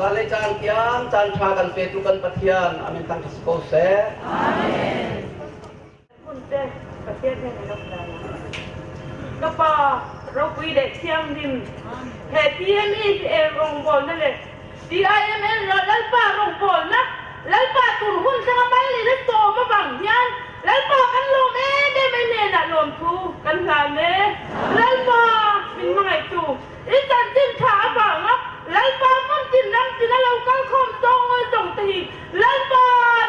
Zanlei caan tiang caan ṭha kan petu kan Pathian a min thangṭhat si ko seh. Amen. Hmunte Pathian he nan um lai. Ka pa ropui le thianghlim he TMEA rawngbawlna le TIMN Lalpa rawngbawlna Lalpa tur hun thleng a mal in a sawm avang hian Lalpa kan lawm em em ai hnenah lawmthu kan hlan e. Lalpa min hmangaihtu i chanchin tha avanga Lalpa hmun tin ram tin a lo kal khawm zawng ngawi zawng te hi Lalpa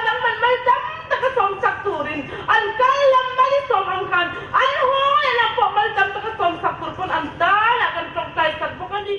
nangman mal tam taka sawmsak turin an kal lam mal i sawm ang khan an haw leh lam pawh mal tam taka sawmsak tur pawn an tanah kan tawngtai sak bawk a ni.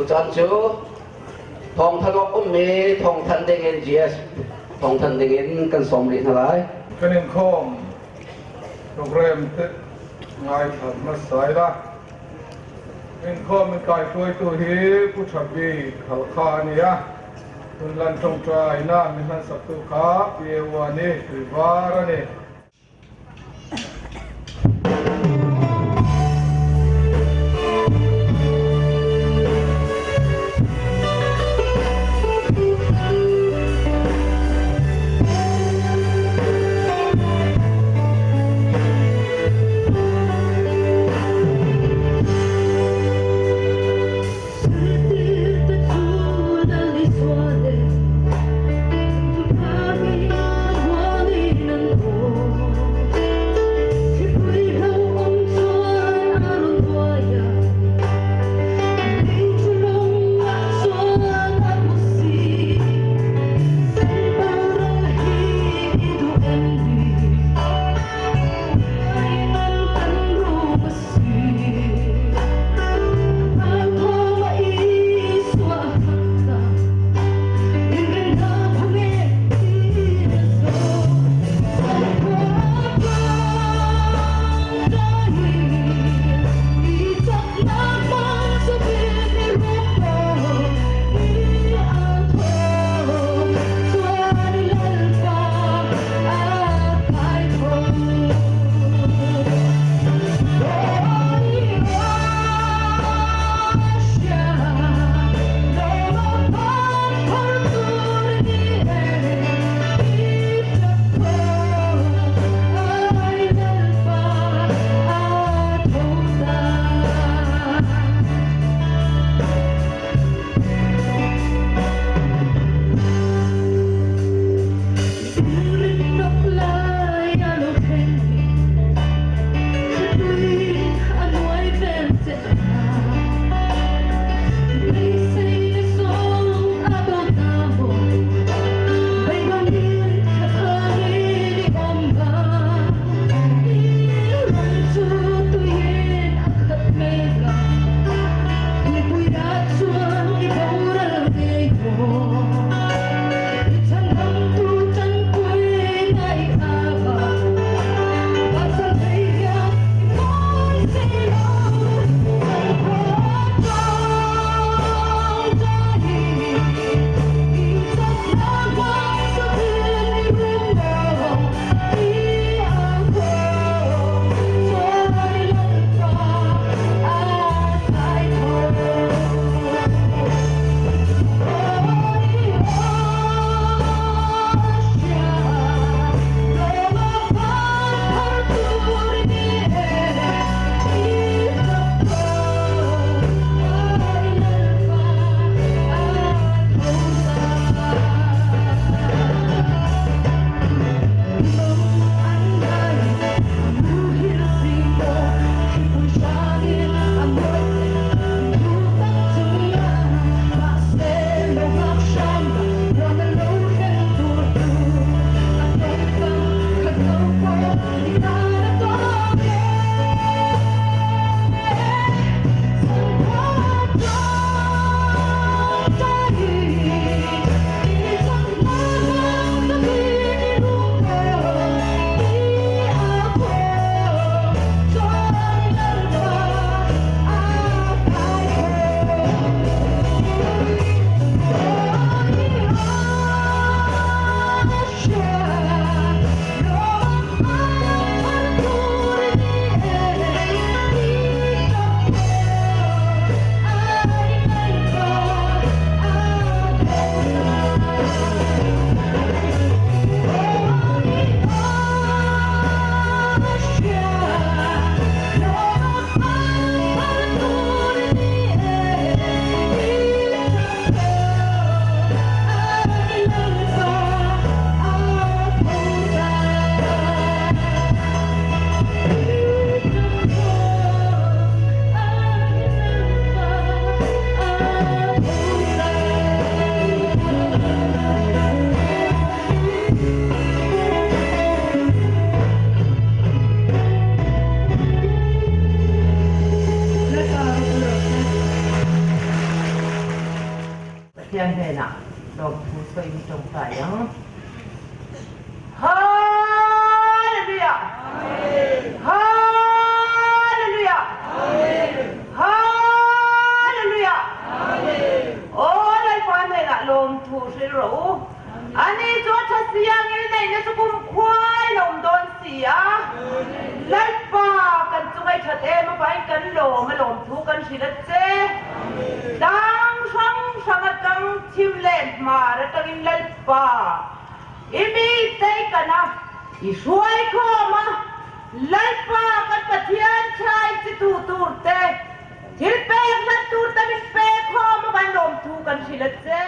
Tuchan cu thawngthan awk ummi thawngthan dingin GS thawngthan dingin kan sawm rih hna lai. Kan inkhawm program te ngaithla hmasa ila. Inkhawm in kaihruaitu hi Pu Tha Bik Halkha a ni a. Tunlan tawngtaina min hmansaktu kha Pi Euani Tuivar a ni. Pathian hnenah lawmthu sawiin i tawngtai ang. Hallelujah! Hallelujah! Hallelujah! Aw Lalpa hnenah lawmthu hrilh rawh u. Ani chu a tha siang in neihna chu kum khuai la awm dawn si a. Lalpa kan chu ngaihthat em avangin kan lawm a lawmthu kan hrilh a che. Tlang hrang hrang atang thim leh hmar atangin Lalpa i mi tei kan a. I hruai khawm a, Lalpa kan Pathian thlai chi tu tur te, thil pek hlat tur te min pek khawm a van lawmthu kan hrilh a che.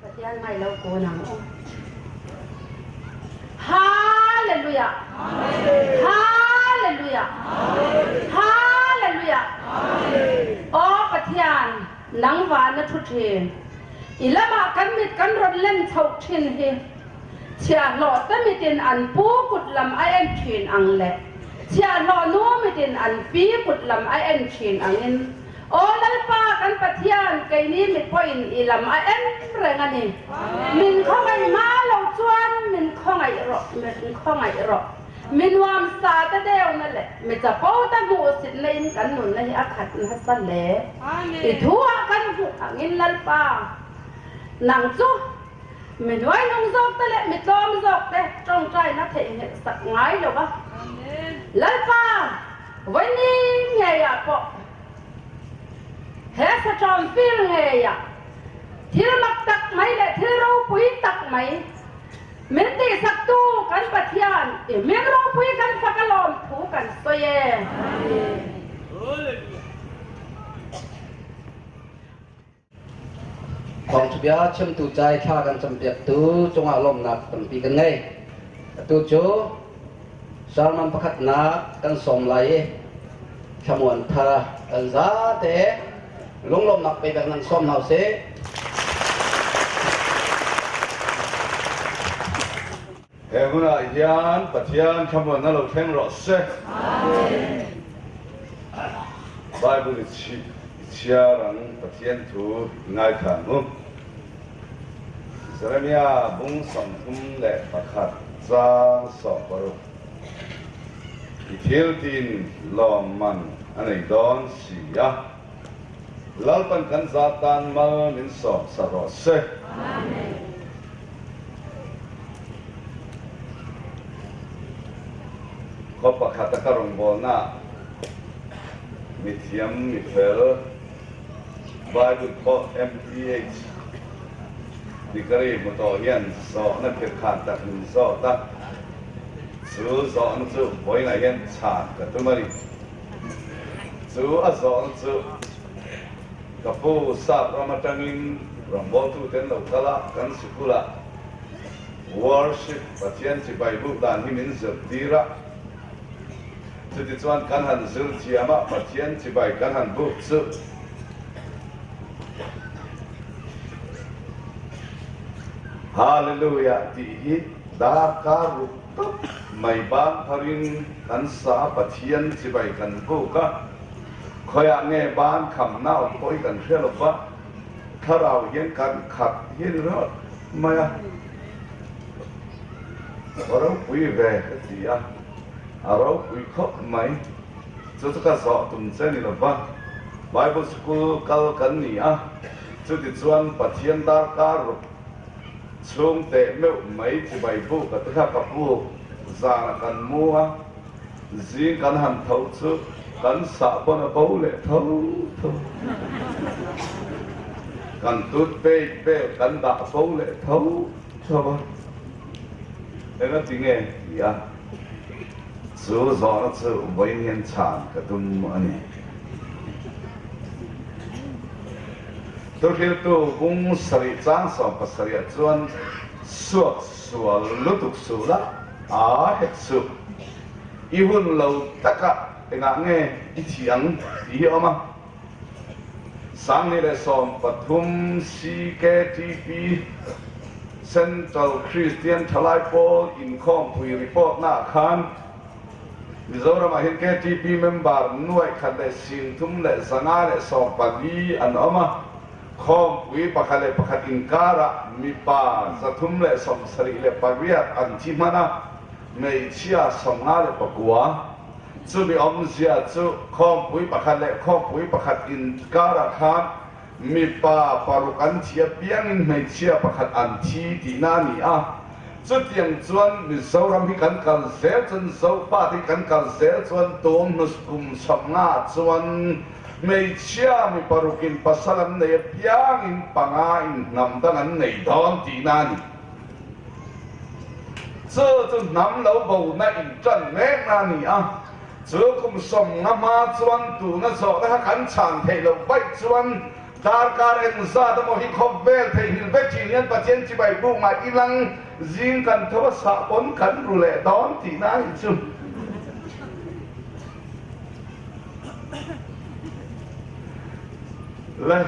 Pathian ngai lo ko nang u. Hallelujah. Hallelujah. Hallelujah. Aw Pathian, nang van na thu thin. I lamah kan mit kan rawn len chhoh thin hi. Chhiahhlawh te mitin an pu kut lam a en thin ang leh chhiahhlawh nu mitin an pi kut lam a en thin angin Aw Lalpa kan Pathian, keini mit pawhin i lam a en reng a ni. Min khawngaih hma lo chuan min khawngaih rawh, min khawngaih rawh. Mi nuamsa te deuhna leh mi chapo te hmuhsitna in kan nunna hi a khat nasa hle. I thu ah kan hmuh angin Lalpa, nang chu Mi hnuaihnung zawk te leh mi tlawm zawk te tawngtaina theihnghilh sak ngai lo va. Lalpa, vawiin ngeiah pawh he saṭawm fir ngeiah thil mak tak mai leh thil ropui tak mai. Min tihsaktu kan Pathian i hming ropui kan fak a lawm thu kan sawi e. Thawngṭhabia chimtu cai thla kan campiaktu cungah lawmnak tampi kan ngei. Atu cu sermon pakhatnak kan sawm lai i thlamuan thar kan zate lunglawmnak pe bek nan sawm hna usih. He hmunah hian Pathian thlamuanna lo thleng rawh se. Bible i chhiar ang Pathian thu i ngaithla ang u. Jeremiah bung 31 chang 16. I thil tin lawmman a nei dawn si a. Lalpan kan za tan mal min sawm sa rawh se. Khaw pakhat a ka rawngbawlna mithiam mifel Bible pawh MPH degree hmu tawh hian zawhna khirkhan tak min zawt a, chu zawhna chu vawiinah hian chhan ka tum a ni. Chu a zawhna chu ka pu sap ram atangin rawngbawltute an lo kal a, kan sikulah worship Pathian chibai buk dan hi min zirtir a, chutichuan kan han zir thiam a, Pathian chibai kan han buk chu Hallelujah tih hi darkar ruk tawp mai ban pharin kan sa a, Pathian chibai kan buk a, khawiah nge ban khamna awm pawh hi kan hre lo va, thlarau hian kan khat hi ni rawt mai a, a ropui ve ka ti a, a ropui khawp mai. Chu chu ka zawh tum che ni lo va, Bible School kal kan ni a, chutichuan Pathian darkar ruk chhung teh meuh mai chibai buk a ti kha ka pu zana kan mu a, zing kan han tho chu kan sah pawn a bo leh tho tho, kan toothpaste vel kan dah bo leh tho tho a, engatinge ti a. Chu zawhna chu vawiin hian chhan ka tum a ni. Thuhriltu bung sarih chang 17 ah chuan suak sual lutuk suh la, a hek suh. I hun lo takah engah nge i thih ang tih hi a awm a. 2013 CKTP Central Kristian Thalai Pawl inkhawmpui report naah khan Mizoramah hian KTP member 1,314 an awm a, khawmpui pakhat leh pakhat inkarah mipa 378 an thi hman a, hmeichhia 59. Chumi awmzia chu khawmpui pakhat leh khawmpui pakhat inkarah khan mipa paruk an thi apiangin hmeichhia pakhat an thi tihna a ni a. Chutiang chuan Mizoram hi kan kal zel chuan Zopa te hi kan kal zel chuan tun hnus kum 50 chuan hmeichhia mi parukin pasal an nei apiangin panga in hnam dang an nei dawn tihna a ni. Chu chu hnam lo bona inṭan mekna a ni a, chu kum 50 hma chuan tuna zawhna kha kan chhan theih loh vaih chuan darkar engzat emaw hi khawvel theihnghilh vek ṭhin hian Pathian chibai buk mah ilang zing kan tho a sah pawn kan ru leh dawn tihna a nih chu. Le.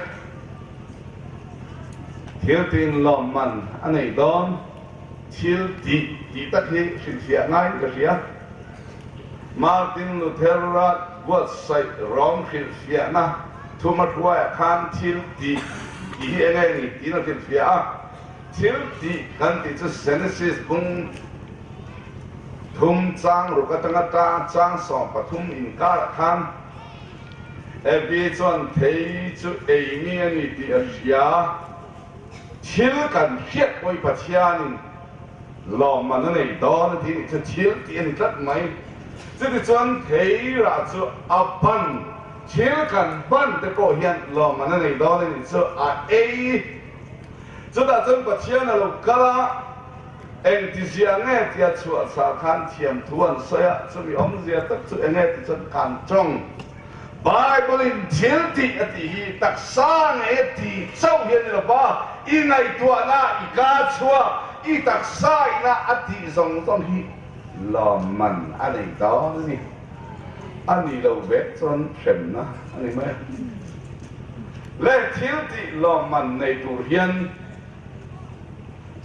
Thil tin lawmman a nei dawn. Thil tih tih tak hi hrilhfiah ngaiin ka hria. Martin Luther-a buatsaih rawng hrilhfiahna thuma hruaiah khan thil tih tih hi eng nge ni tiin a hrilhfiah a. Thil tih kan tih chu Genesis bung thum chang ruk atanga chang 13 inkarah khan, Abby chuan thei chu ei mi a ni tih a hria. Thil kan hriat pawhin Pathianin lawmman a nei dawn a ti nih chu thil tih a ni tlat mai. Chutichuan thei rah chu a ban, thil kan ban te pawh hian lawmman a nei dawn a nih chu a ei. Chutah chuan Pathian a lo kal a. Engtizia nge tia chhuahchhah khan thiamthu an sawi a, chumi awmzia tak chu enge ti chuan kan tawng. Bible in thil tih a tih hi taksa ngei a ti chauh hi a ni lo va, i ngaihtuahna, i ka chhuak, i taksa ina a tih zawng zawng hi lawmman a nei dawn a ni. A nih loh vek chuan hremna a ni mai a. Le thil tih lawmman nei tur hian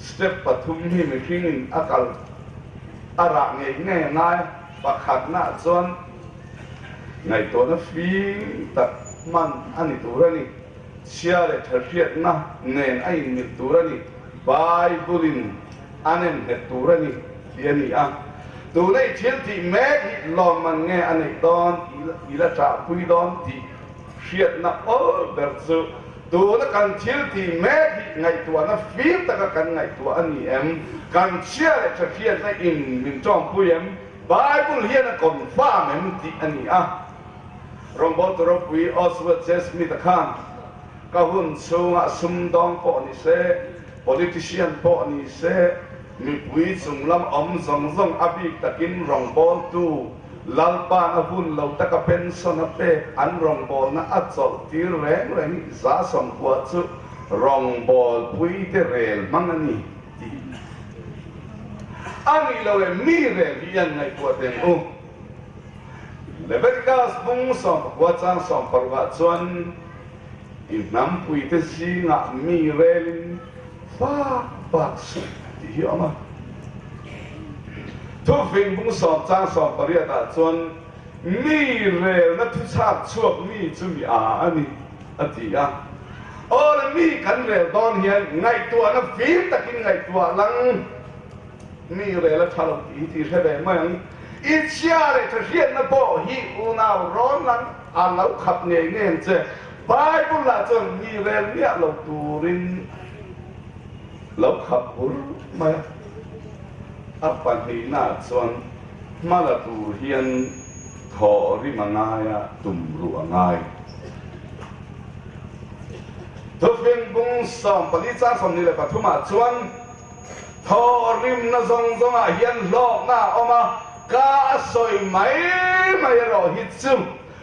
Step pathum hi mihringin a kal a rah ngei ngei a ngai a, pakhatnaah chuan ngaihtuahna fim tak hman a ni tur a ni, chhia leh tha hriatna nen a inmilh tur a ni, Bible-in a nemnghet tur a ni tih a ni a. Tuna i thil tih mek hi lawmman nge a neih dawn, i la ṭahpui dawn tih Hriatna awl ber chu tuna kan thil tih mek hi ngaihtuahna fim taka kan ngaihtuah a ni em? Kan chhia leh tha hriatna in min tawngpui em? Bible hian a confirm em tih a ni a. Rawngbawltu ropui Oswald J. Smith-a khan, Ka hun chhungah sumdawng pawh ni se, politician pawh ni se, mipui chunglam awm zawng zawng a bik takin rawngbawltu Lalpa'n a hun lo taka pension a pek an rawngbawlna a chawlh tir reng reng hi 190 chu rawngbawlpui te rel hmang a ni tih a nih lo leh mi rel hi an ngaihtuah teng u. Leviticus bung 19 chang 16 ah chuan i hnampui te zingah mi relin Fak bak suh tih hi a awm a. Thufing bung sawm chang 18 ah chuan mi relna thuchhak chhuak mi chu mi a a ni a ti a. Aw le mi kan rel dawn hian ngaihtuahna fim takin ngaihtuah lang mi rel a tha lo tih hi tih hre ve mai ang. I chhia leh tha hriatna pawh hi unau rawn lang a lo khap ngei ngei ang che. Bible ah chuan mi rel miah lo turin lo khap bur mai a, a pahnihna chuan hma la tur hian thaw rim a ngai a, tum ruh a ngai. Thufing bung 14 chang 23 ah chuan thaw rimna zawng zawngah hian hlawkna a awm a, ka a sawi mai mai erawh hi chu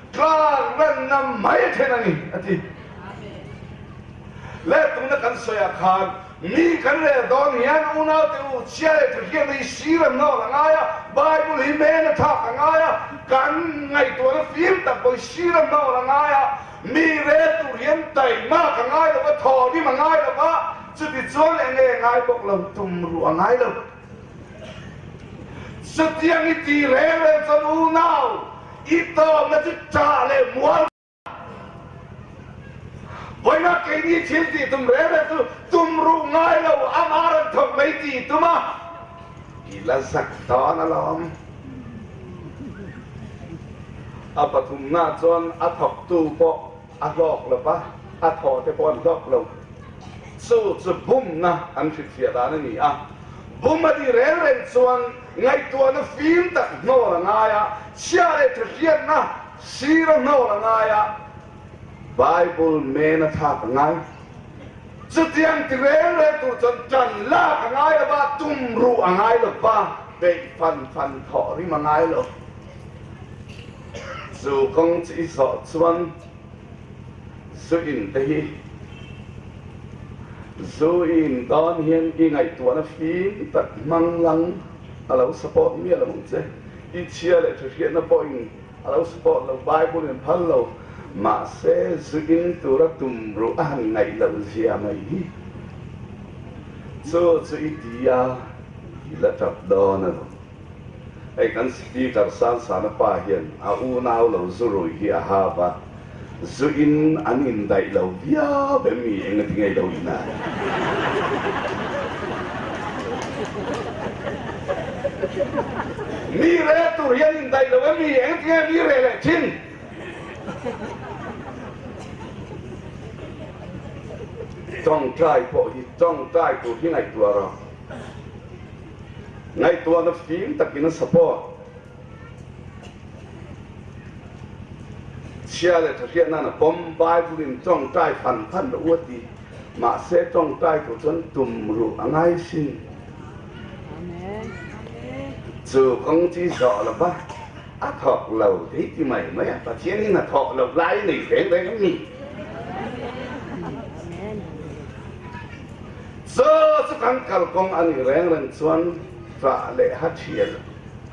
Tlang ranna mai then a ni, a ti. Leh tuna kan sawiah khan mi kan rel dawn hian unaute u chhia leh tha hian i sir an nawr a ngai a, Bible hi men a thlak a ngai a, kan ngaihtuahna fim tak pawh i sir an nawr a ngai a, mi rel tur hian taimak a ngai lo va, thawhrim a ngai lo va, chutichuan eng nge ngai bawk lo, tum ruh a ngai lo. Chutiang i ti reng reng chuan unau i tawmna chu ṭah leh mual vawiina keini thil tih tum reng reng chu tum ruh ngai lo amah rawn thawk mai tih tum a, i la zak dawn alawm. A pathumna chuan a thawktu pawh a hlawk lo va, a thawhte pawh an hlawk lo. Chu chu bumna an hrilhfiah dan a ni a. Bum a tih reng reng chuan ngaihtuahna fim tak hnawl a ngai a, chhia leh tha hriatna sira hnawl a ngai a, Bible men a thlak a ngai. Chutiang ti reng reng tur chuan tan lak a ngai lo va, tum ruh a ngai lo va, beih fan fan thawh rim a ngai lo. Chu kawng chu i zawh chuan Zu in te hi zu i in dawn hian i ngaihtuahna fim tak hmang lang a lo support miah lo ang che. I chhia leh tha hriatna pawhin a lo support lo, Bible in phal lo. Mahse zu in tura tum ruh a han ngaih loh zia mai hi chu chu i ti a, i la tap dawn a lo. Hei kan speaker Sansana pa hian a unau lo zu rui hi a hau a, zu in an indaih lo viau em mi eng a ti ngei lo in a. Mi rel tur hi an indaih lo em mi eng a ti nge mi rel leh thin. Tawngtai pawh hi tawngtai tur hi ngaihtuah rawh. Ngaihtuahna fim takin a support. Chhia leh tha hriat nan a pawm. Bible in tawngtai fan fan rawh u a ti. Mahse tawngtai tur chuan tum ruh a ngai sin. Chu kawng chi zawh lo va, a thawk lo thei ti mai mai a, Pathian in a thawh loh lai nei reng reng em ni? Chu chu kan kalkawng a nih reng reng chuan ṭah leh ha ṭhial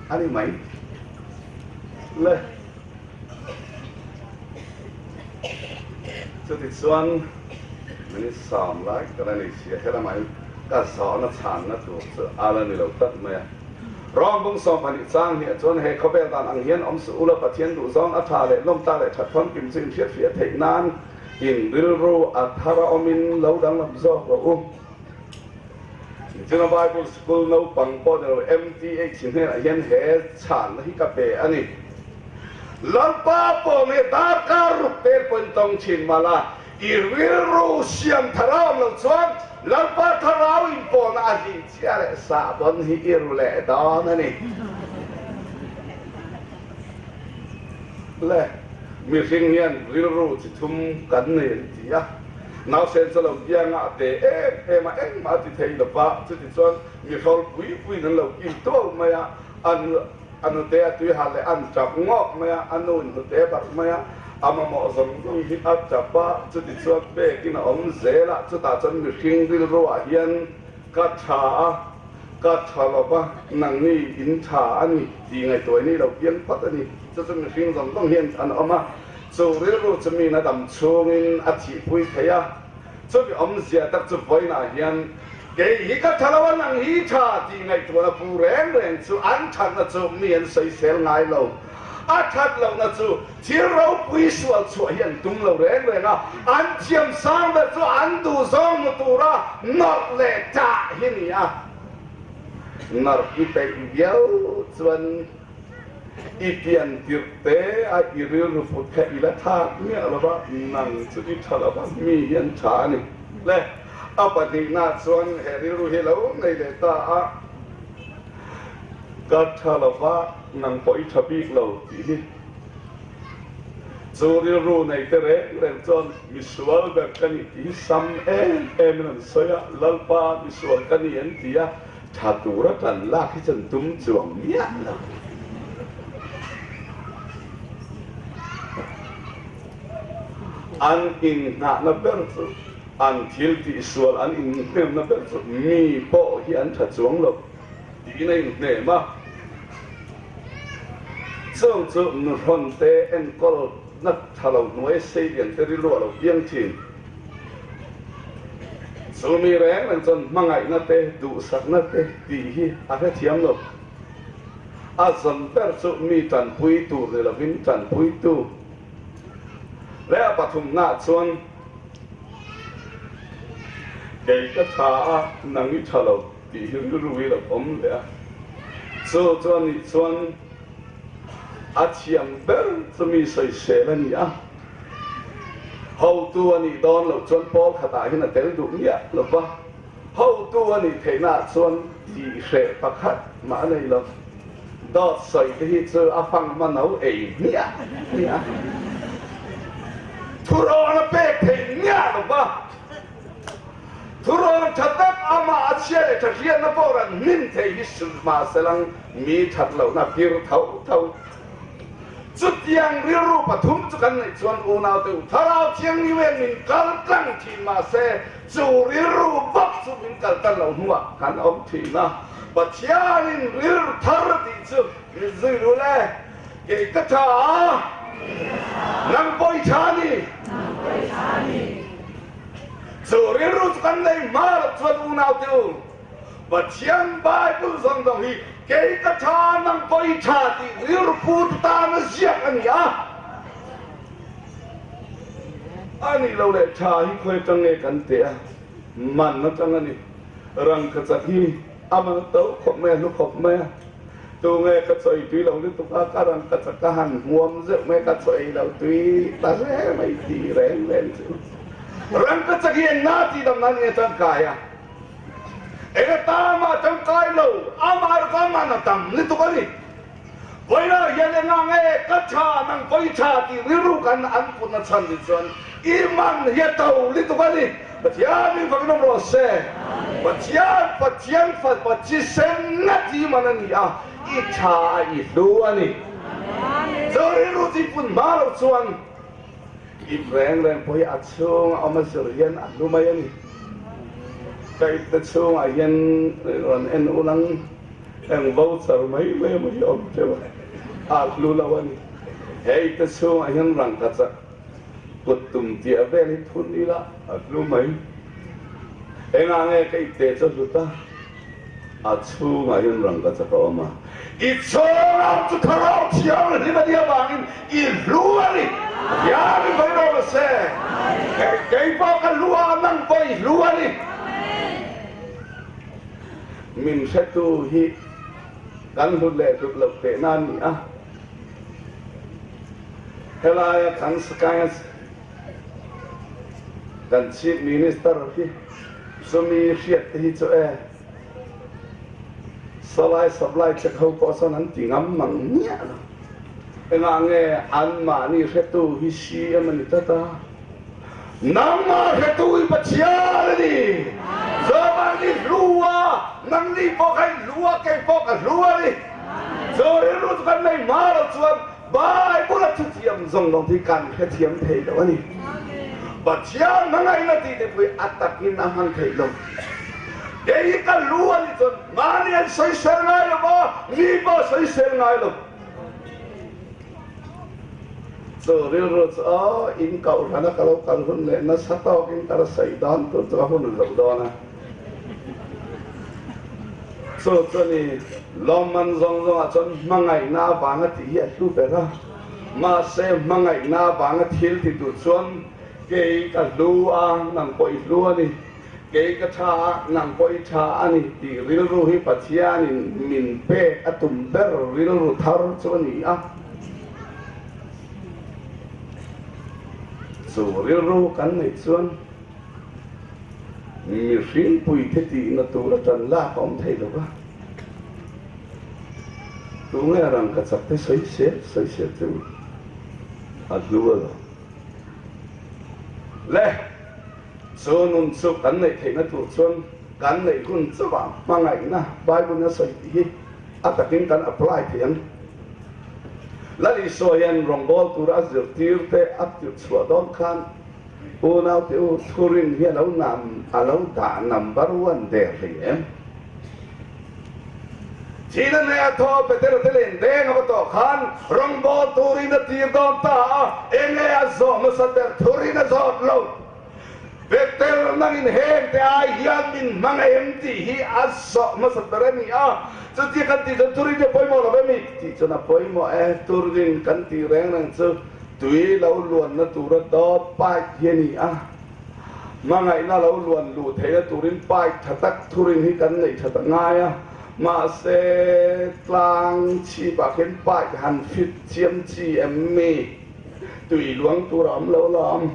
a ni mai le. Chutichuan min sawm lai tak a ni sia, helamah in ka zawhna chhanna tur chu a la ni lo tlat mai a. Rawngbung 12 chang hi chuan he khawvel dan ang hian awm suh ula, Pathian duhzawng a tha leh lawmta leh that famkim chu inhriatfiah theih nan in rilru a thar a awmin lo danglam zawk rawh u. Nichina Bible School naupang pawh ni lo MTH hnenah hian he chhanna hi ka pe a ni. Lalpa pawh nge darkar ruk tel pawhin tawng thin mah la, i rilru siam thar a awm loh chuan Lalpa thlarau inpawhna a hlih chiah leh sahbawn hi i ru leh dawn a ni. Le, mihring hian rilru chi thum kan nei an ti a, nausen chu lo bianga a te em em a, engmah a ti thei lo va, chutichuan mihrawl pui puiin an lo kim tuau mai a, an. A nute a tui hal leh an tap ngawk mai a, a nu in hnute barh mai a, a mamawh zawng zawng hi a tap a, chuti chuan pekin a awm zel a, chutah chuan mihring rilruah hian ka tha a, ka tha lo va, nangni in tha a ni tih ngaihtuah in i lo piang phawt a ni. Chu chu mihring zawng zawng hian an awm a, chu rilru chu miin a dam chhungin a thihpui thei a, Chumi awmzia tak chu vawiinah hian kei hi ka tha lo a, nang hi tha tih ngaihtuahna pu reng reng chu an thatna chu mi an sawisel ngai lo. A that lohna chu thil ropui sual chhuah hi an tum lo reng reng a, an thiam sang ber chu an duh zawng hmu tura nawrh leh ṭah hi ni a. Nawrh i peih viau chuan I pian tirh te a i rilru put kha i la thlak miah lo va, nang chu i tha lo va, mi hi an tha a ni. Le, a pahnihna chuan he rilru hi lo nei leh ta a, ka tha lo va, nang pawh i tha bik lo tih hi. Chu rilru nei te reng reng chuan misual ber ka ni tih hi sam em em in an sawi a, Lalpa misual ka ni an ti a, Tha tura tan lak hi chuan tum chuang miah lo. An inhnahna ber chu, an thil tihsual an inhnemna ber chu mi pawh hi an tha chuang lo tiin a inhnem a. Chung chu nuhrawn te enkawl na tha lo hnuai seilian te rilru a lo piang thin. Chu mi reng reng chuan hmangaihna te, duhsakna te tih hi a hrethiam lo. A zawn ber chu mi tanpui tur ni lovin tanpuitu leh a pathumnaah chuan kei ka tha a, nang i tha lo tih hi rilru i lo awm leh a. Chu chu a nih chuan a thiam ber chu mi sawisel a ni a. Hotu a nih dawn loh chuan pawl khatah hian a tel duh miah lo va, hotu a nih theihnaah chuan tihhreh pakhat mah a nei lo. Dawt sawi te hi chu a fanghma no ei hmiah hmiah a, thurawn a pek thei miah lo va, thurawn tha tak amah a chhia leh tha hriatna pawh rawn hnim thei hi mahselang mi that lohna pir tho tho. Chutiang rilru pathum chu kan neih chuan unaute u Thlarau Thianghlim hian min kal tlang thin mahse chu rilru bawk chu min kal tan lo hnuah kan awm thin a. Pathianin rilru thar tih chu min zui ru le, kei ka tha a, nang pawh i tha a ni. Chu rilru chu kan nei hma loh chuan unaute u, Pathian Bible zawng zawng hi kei ka tha nang pawh i tha tih rilru pu tu tan a ziak a ni a. A nih loh leh tha hi khawi atang nge kan teh a, man atang a ni. Rangkachak hi a man a to khawp mai a, hlu khawp mai a. Tu nge ka chaw ei tui lo lutuk a, ka rangkachak ka han hmuam zeuh mai, ka chaw ei lo tui ta hle mai tih reng reng chu. Rangkachak hi engna tih dam nan nge tangkai a? Enge tama tangkai lo, amah erawh chuan man a tam lutuk a ni. Vawilah hian enga nge ka tha nang pawi tha tih rilru kan an putna chhan ni chuan i man hi a to lutuk a ni. Pathian in fakin awm rawh se. Pathian Pathian fapa thisen ngat hi man a ni a. I tha a i hlu a ni. Chu rilru chi pun hma lo chuan ip reng reng pawh hi a chhung a awm a zir hian a hlu mai a ni. Ka ipte chhungah hian rawn en ulang eng voucher mai mai emaw hi a awm teuh a, a hlu lo a ni. He ipte chhungah hian rangkachak kut tum tia vel hi thun ila a hlu mai. Engah nge ka ipte chu hlut a? A chhungah hian rangkachak a awm a, i chhungah chu thlarau thianghlim a nih avangin i hlu a ni. Hian i vawi rawh se, kei pawh ka hlu a, nang pawh i hlu a ni. Min hretu hi kan hlut leh hlut loh tehna a ni a, helaia kan Science kan Chief Minister hi chumi hriat te hi chu e Salai supply check ho pawh chuan an ti ngam mang miah lo. Engah nge anmahni hretu hi CM a ni tlat a, nangmah hretu hi Pathian a ni. Zawmah ni hlu a, nangni pawh kha i hlu a, kei pawh ka hlu a ni. Chu rilru chu kan nei hma lo chuan Bible a thuthiam zawng zawng hi kan hrethiam thei lo a ni. Pathian hmangaihna tih te pawh hi a takin a hmang thei lo. Kei hi ka lu a ni chuan mahni an sawisel ngai lo va, mi pawh a sawisel ngai lo. Chu rilru chu aw in kohhrana ka lo kal hun leh nasa tawkin ka la sawi dawn tur chu ka hun lo dawn a. Chu chu ni lawmman zawng zawngah chuan hmangaihna avanga tih hi a hlu ber a, mahse hmangaihna avanga thil ti tur chuan kei ka hlu a, nang pawh i hlu a ni, kei ka tha a, nang pawh i tha a ni tih rilru hi Pathianin min pek a tum ber rilru thar chu a ni a. Chu rilru kan neih chuan. Mihring puite tihna tur a tan lak a awm thei lo va, tunge a rangkachak te sawi sel sawi sel che u a hlu a lo. Le, chu nun chu kan neih theihna tur chuan kan neih hun chauhah hmangaihna Bible-in a sawi tih hi a takin kan apply thei ang. Lal Isua hian rawngbâwl tura a zirtîrte a tirhchhuah dâwn khân Unaute u, thurin hi a lo nam, a lo dah number one der hlei em? Thihna hne a thaw Petera te len deng a va tawh khan rawngbâwl turin a tir dawn ta a, enge a zawh hmasa ber thurin a zawt lo. Peter nangin heng te ai hian min hmang em tih hi a zawh hmasa ber a ni a, chutia kan tih chuan thurin hi a pawimawh lo em i tih chuan a pawimawh e, turin kan tih reng reng chu. Tui lo luanna tura dawt pipe hi a ni a, hmangaihna lo luan luh theihna turin pipe tha tak thurin hi kan neih tha ta ngai a, mahse tlang chhipah khian pipe han fit chiam chi em mi? Tui luang tur a awm lo lawm.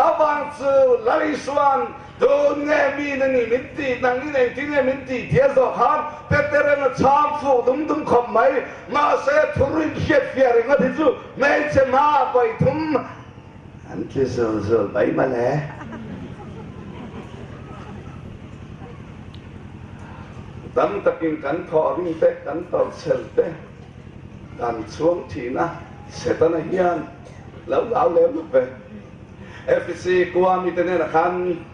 Avang chu Lal Isua'n Tun nge mi na ni min tih, nang in engtin nge min tih tia zawh khan Peteran a chhang fuh dum dum khawp mai. Mahse thurin hriat fiah ringawt hi chu hmeichhe hma vawi thum an ti zul zul mai mawle. Tam takin kan thawh ring te, kan tawrhchel te, kan chhuang thin a, Setana hian lo lau lem lo ve. FEC kua mite hnenah khan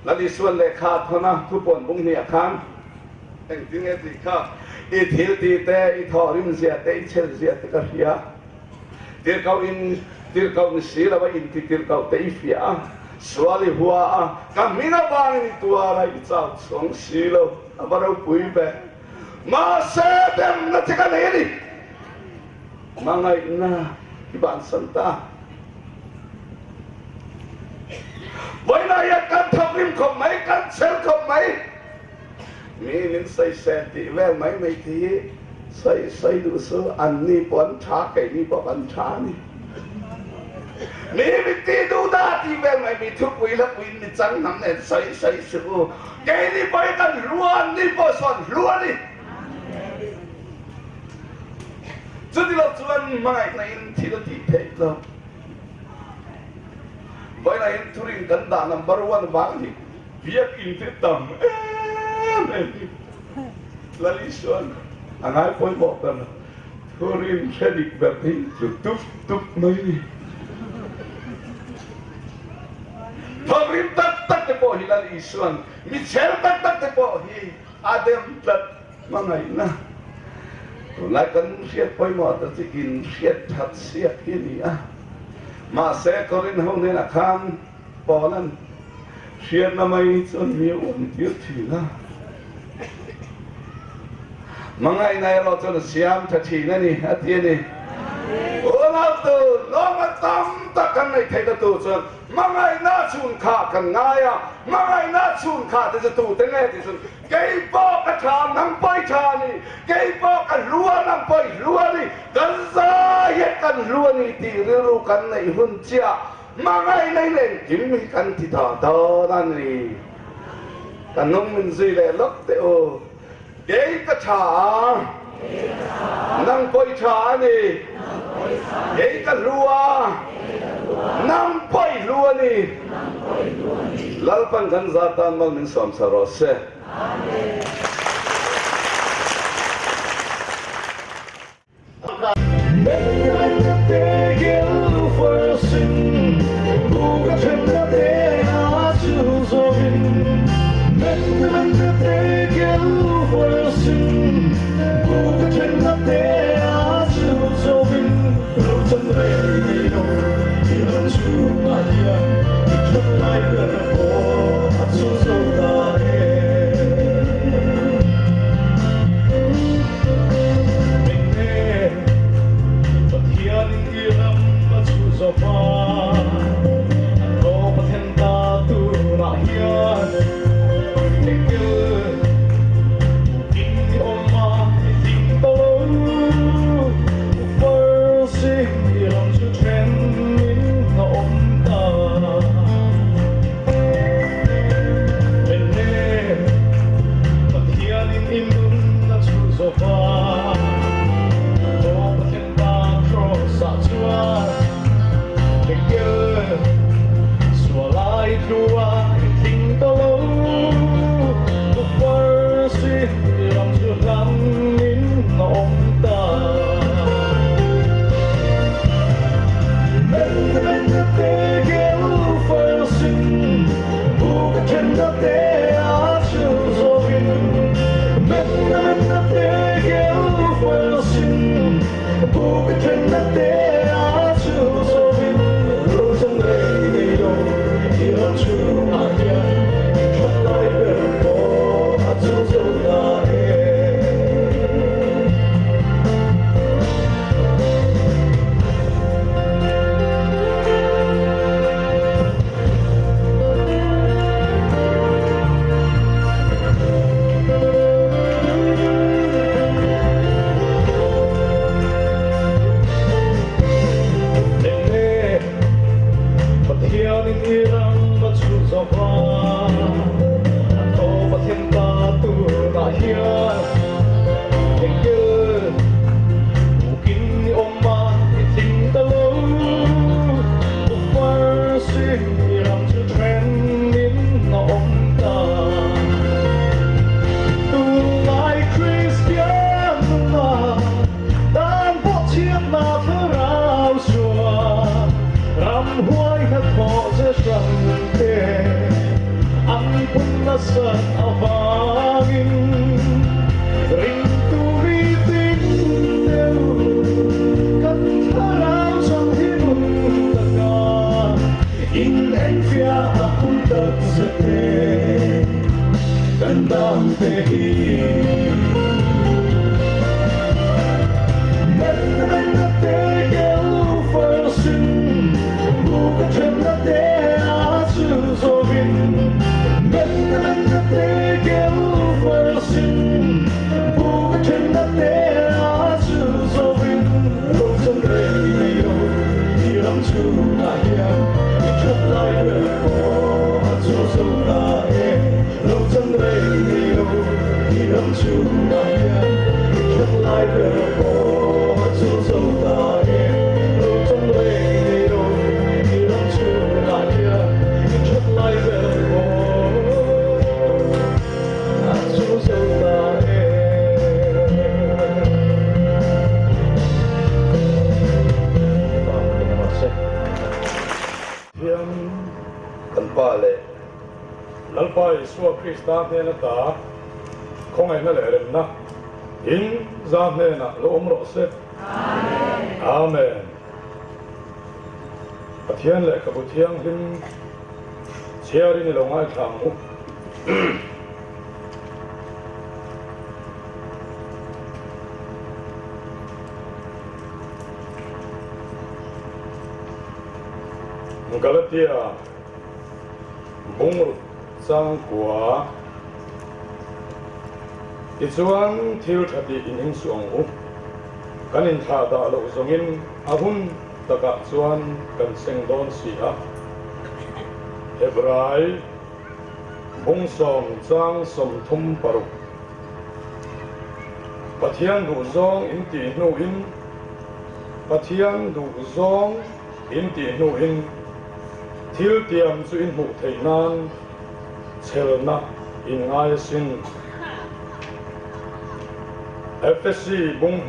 Lal Isuan lehkha a thawn a, thupuan bung hnih ah khan engtin nge tih kha i thil tih te, i thawhrim zia te, i chhel zia te ka hria. Tirhkoh in tirhkoh ni si lo a inti tirhkoh te i fiah a, sual i hua a, ka hming avangin i tuar a, i chau chhuang si lo, a va ropui ve. Mahse demna che ka nei a ni. Hmangaihna i bansan ta. Vawiinah hian kan thawkrim khawp mai, kan chher khawp mai. Mi min sawisel tih vel mai mai te hi sawi sawi duh su, an ni pawh an tha, keini pawh kan tha a ni. Mi min tih duh dah tih vel mai, mi thupui hlapuiin mi chang hnam nen sawi sawi suh u. Keini pawh hi kan hlu a, an ni pawh sawn hlu a ni. Chuti lo chuan hmangaihna in thil a tih theih lo. Vawiinah hian thurin kan dah number one vang hi biak in te tam em em hi. Lal Isuan a ngai pawimawh ber thurin hre dik ber hi tlu tup tup mai a ni. Thawkrim tak tak te pawh hi Lal Isuan mi chher tak tak te pawh hi a dem tlat hmangaihna. Tunlai kan hriat pawimawh ta chu in hriat that siak hi a ni a. Mahse Korin ho hnenah khan Paula'n hriatna mai chuan mi a uam tir thin a. Hmangaihna erawh chuan a siam tha thin a ni, a ti a ni. Unautu lawma tam tak kan ngaih theihna tur chuan hmangaihna chhun kha kan ngai a, hmangaihna chhun kha te chu tute nge tih chuan kei pawh ka tha, nang pawh i tha a ni, kei pawh ka hlu a, nang pawh i hlu a ni, kan zai hian kan hlu a ni tih rilru kan neih hun chiah Hmangaihna in engkim hi kan ti ta dawn a ni. Ka nung min zui leh lawk teh u. Kei ka tha a, nang pawh i tha a ni. Kei ka hlu a, nang pawh i hlu a ni. Lalpan kan za tan mal min sawm sa rawh se. Kan pa leh. Lalpa Isua Krista hnen ata khawngaihna leh remna in za hnenah lo awm rawh se. Amen. Pathian lehkhabu thianghlim chhiarin i lo ngaithla ang u. Galatia bungruk changkua tichuan thil tha tih in hing suh ang u. Kan inthlah dah loh zawngin a hun takah chuan kan seng dawn si a. Hebrai bung 1 36 Pathian duhzawng in tih hnuin Pathian duhzawng in tih hnuin thil tiam chu in hmuh theih nan chhelna in ngai asin. Efesi bung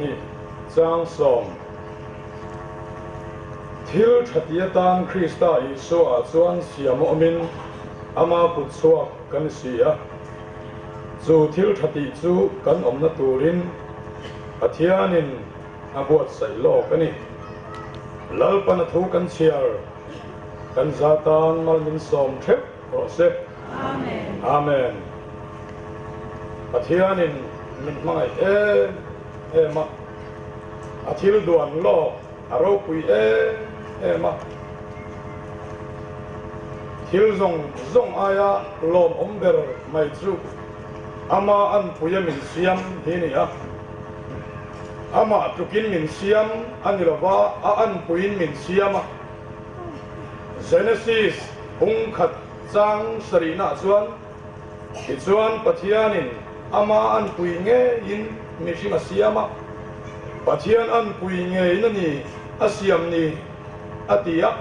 2 7 Thil tha ti atan Krista Isua ah chuan siam a awmin ama kut chhuak kan si a. Chu thil tha tih chu kan awmna turin Pathianin a buatsaih lawk a ni. Lalpan a thu kan chhiar, kan za tan mal min sawm theuh rawh se. Amen. Pathianin min hmangaih em em a, a thil duan lawk a ropui em em a, thil zawng zawng aia lawmawm ber mai chu ama anpuia min siam hi ni a. Amah tlukin min siam a ni lova, a anpuiin min siam a. Genesis bung khat chang sarihnaah chuan, Tichuan Pathianin ama anpui ngeiin mihring a siam a, Pathian anpui ngeiin a ni a siam ni, a ti a.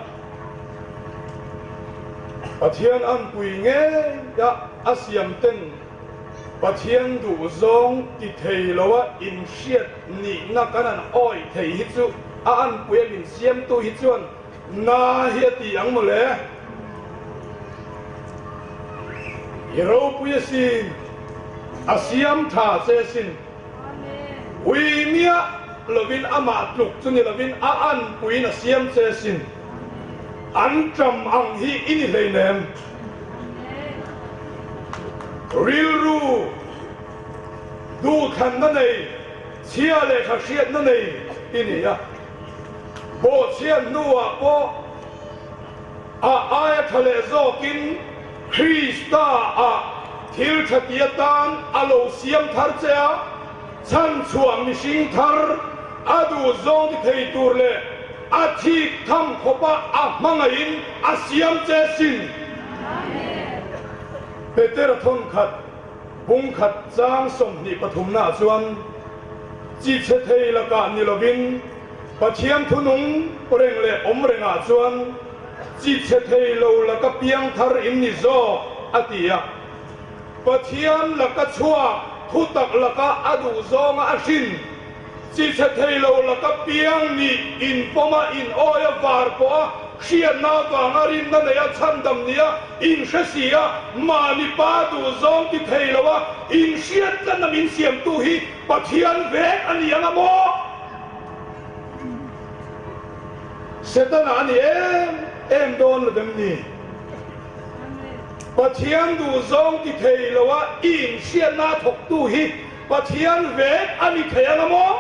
Pathian anpui ngeia a siam ten Pathian duhzawng ti thei loa inhriat nihna kan an awih thei hi chu a anpui a min siamtu hi chuan na hi a ti ang mawle. I ropui asin, a siam tha che asin. Ui miah lovin amah tluk chu ni lovin a anpuiin a siam che asin. An ṭam ang hi i ni hleinem. Rilru duhthlanna nei, chhia leh tha hriatna nei i ni a. Bawhchhiat hnuah pawh a aia tha leh zawkin Krista ah thil tha ti atan a lo siam thar che a, chhanchhuah mihring thar a duhzawng ti thei tur leh A thik tham khawpa a hmangaihin a siam che sin. Petera thawnkhat bung khat chang 23 naah chuan chi chhe thei lakah ni lovin Pathian thunung reng leh awm rengah chuan chi chhe thei lo laka piang thar in ni zawk a ti a. Pathian laka chhuak thutak laka a duh zawnga a hrin. Chi chhe thei lo laka piang nih inpawma in awi a var pawh a hriatna avanga rinna nei a chhandam nia in hre si a, mahni pa duh zawng ti thei lo a in hriat tlatna min siamtu hi Pathian vek a ni ang a maw? Setana a ni em em dawn lo em ni? Pathian duh zawng ti thei lo a i inhriatna a thawktu hi Pathian vek a ni thei ang a maw?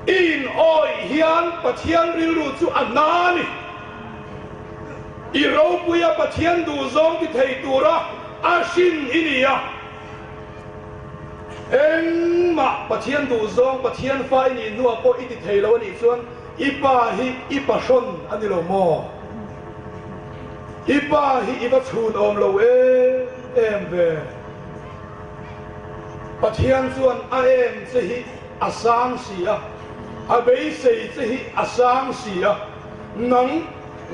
I in awih hian Pathian rilru chu a hna a ni. I ropuia Pathian duhzawng ti thei tura a hrin i ni a. Engmah Pathian duhzawng, Pathian fa i nih hnuah pawh i ti thei lo a nih chuan i pa hi i pahrawn a ni lo maw? I pa hi i va chhun awm lo em em ve. Pathian chuan a em che hi a sang si a, a beisei che hi a sang si a, nang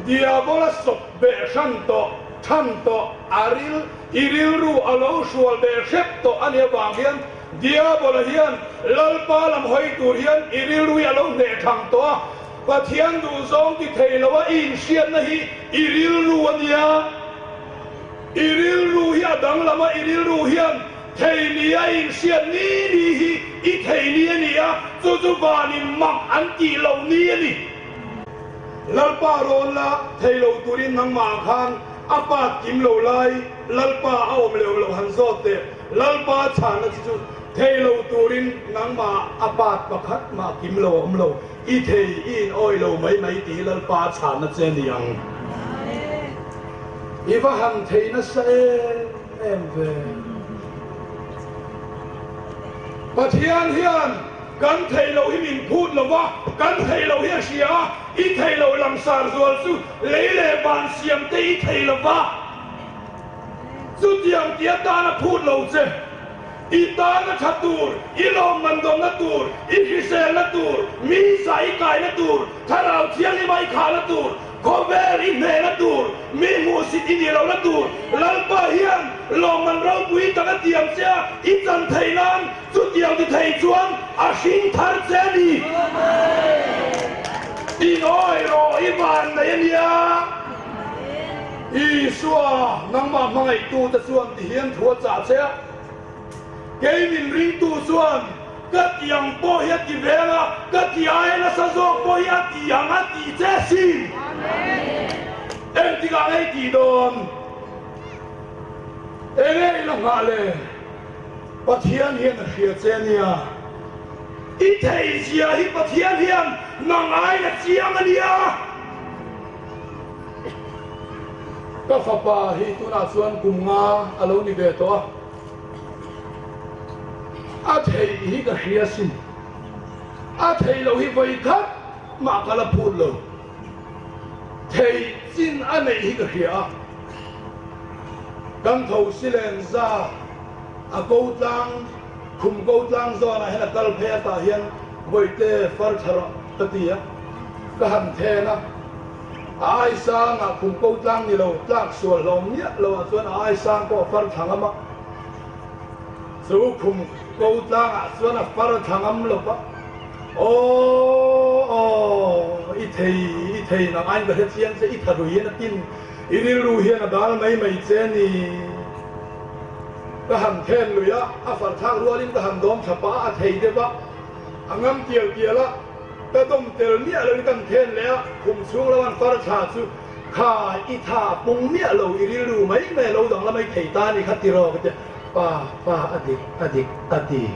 Diabola sawp beh hran tawh, than tawh, a ril, i rilru a lo hrual beh hrep tawh a nih avang hian Diabola hian Lalpa lam hawi tur hian i rilru hi a lo hneh thang tawh a. Pathian duhzawng ti thei lo a i inhriatna hi i rilru a nia. I rilru hi a danglam a, i rilru hian thei ni a inhriat ni ni hi i thei ni a ni a, chu chu vanin mak an tih loh ni a ni. Lalpa rawn la thei lo turin nangmah khan a pa kim lo lai Lalpa a awm leh awm loh han zawt teh. Lalpa chhanna chi chu thei lo turin nangmah a pat pakhat mah kim lo a awm lo. I thei i in awi lo mai mai tih hi Lalpa a chhanna che a ni ang. I va han thei nasa em em ve. Pathian hian kan thei loh hi min phut lo va, kan thei loh hi a hria a, i thei loh langsar zual chu lei leh van siam te i thei lo va. Chutiang ti atan a phut lo che. I tan a tha tur, i lawmman dawnna tur, i hriselna tur, mi zah i kaina tur, thlarau thianghlim a i khahna tur, khawvel i hnehna tur, mi hmuhsit i nih lohna tur, Lalpa hian lawmman ropui tak a tiam che a, i chan theih nan chutiang ti thei chuan a hring thar che a ni. Ingawi rawh i van nei a nia. Isua, nangmah hmangaihtute chuan ti hian thu a chah che a, Kei min ringtu chuan ka ti ang pawh hi a ti vel a, ka ti aia nasa zawk pawh hi a ti ang a ti che sin. Engtikah ngei tih dawn? Enge i la nghah le? Pathian hian a hria che a nia. I theihzia hi Pathian hian nang aiin a chiang a nia. Ka fapa hi tunah chuan kum nga a lo ni ve tawh a, a theih hi ka hria sin, a theih loh hi vawi khat mah ka la phut lo, theih chin a neih hi ka hria a, kan tho silen za a ko tlang khum ko tlang zawnah hian a kal phei a tah hian Bawihte far thla rawh ka ti a, ka han then a. A ai sangah khum ko tlang ni lo, tlak sual hlawm miah lo ah chuan a ai sang pawh a far thla ngam a. Chu khum ko tlangah chuan a far thla ngam lo va, Aw aw, i thei, i thei nang aiin ka hre chiang che, i tha rui hian a tin, i rilru hian a dal mai mai che a ni. Ka han then lui a, a far thlak rualin ka han dawm thla pah a, a thei deuh a, a ngam tial tial a. Ka dawm tel miah lo in kan then leh a, khum chhung lo an far thla chu kha i tha pung miah lo i rilru mai mai a lo dang la mai thei ta ni kha tiraw ka ti a, pa pa a dik a dik a ti.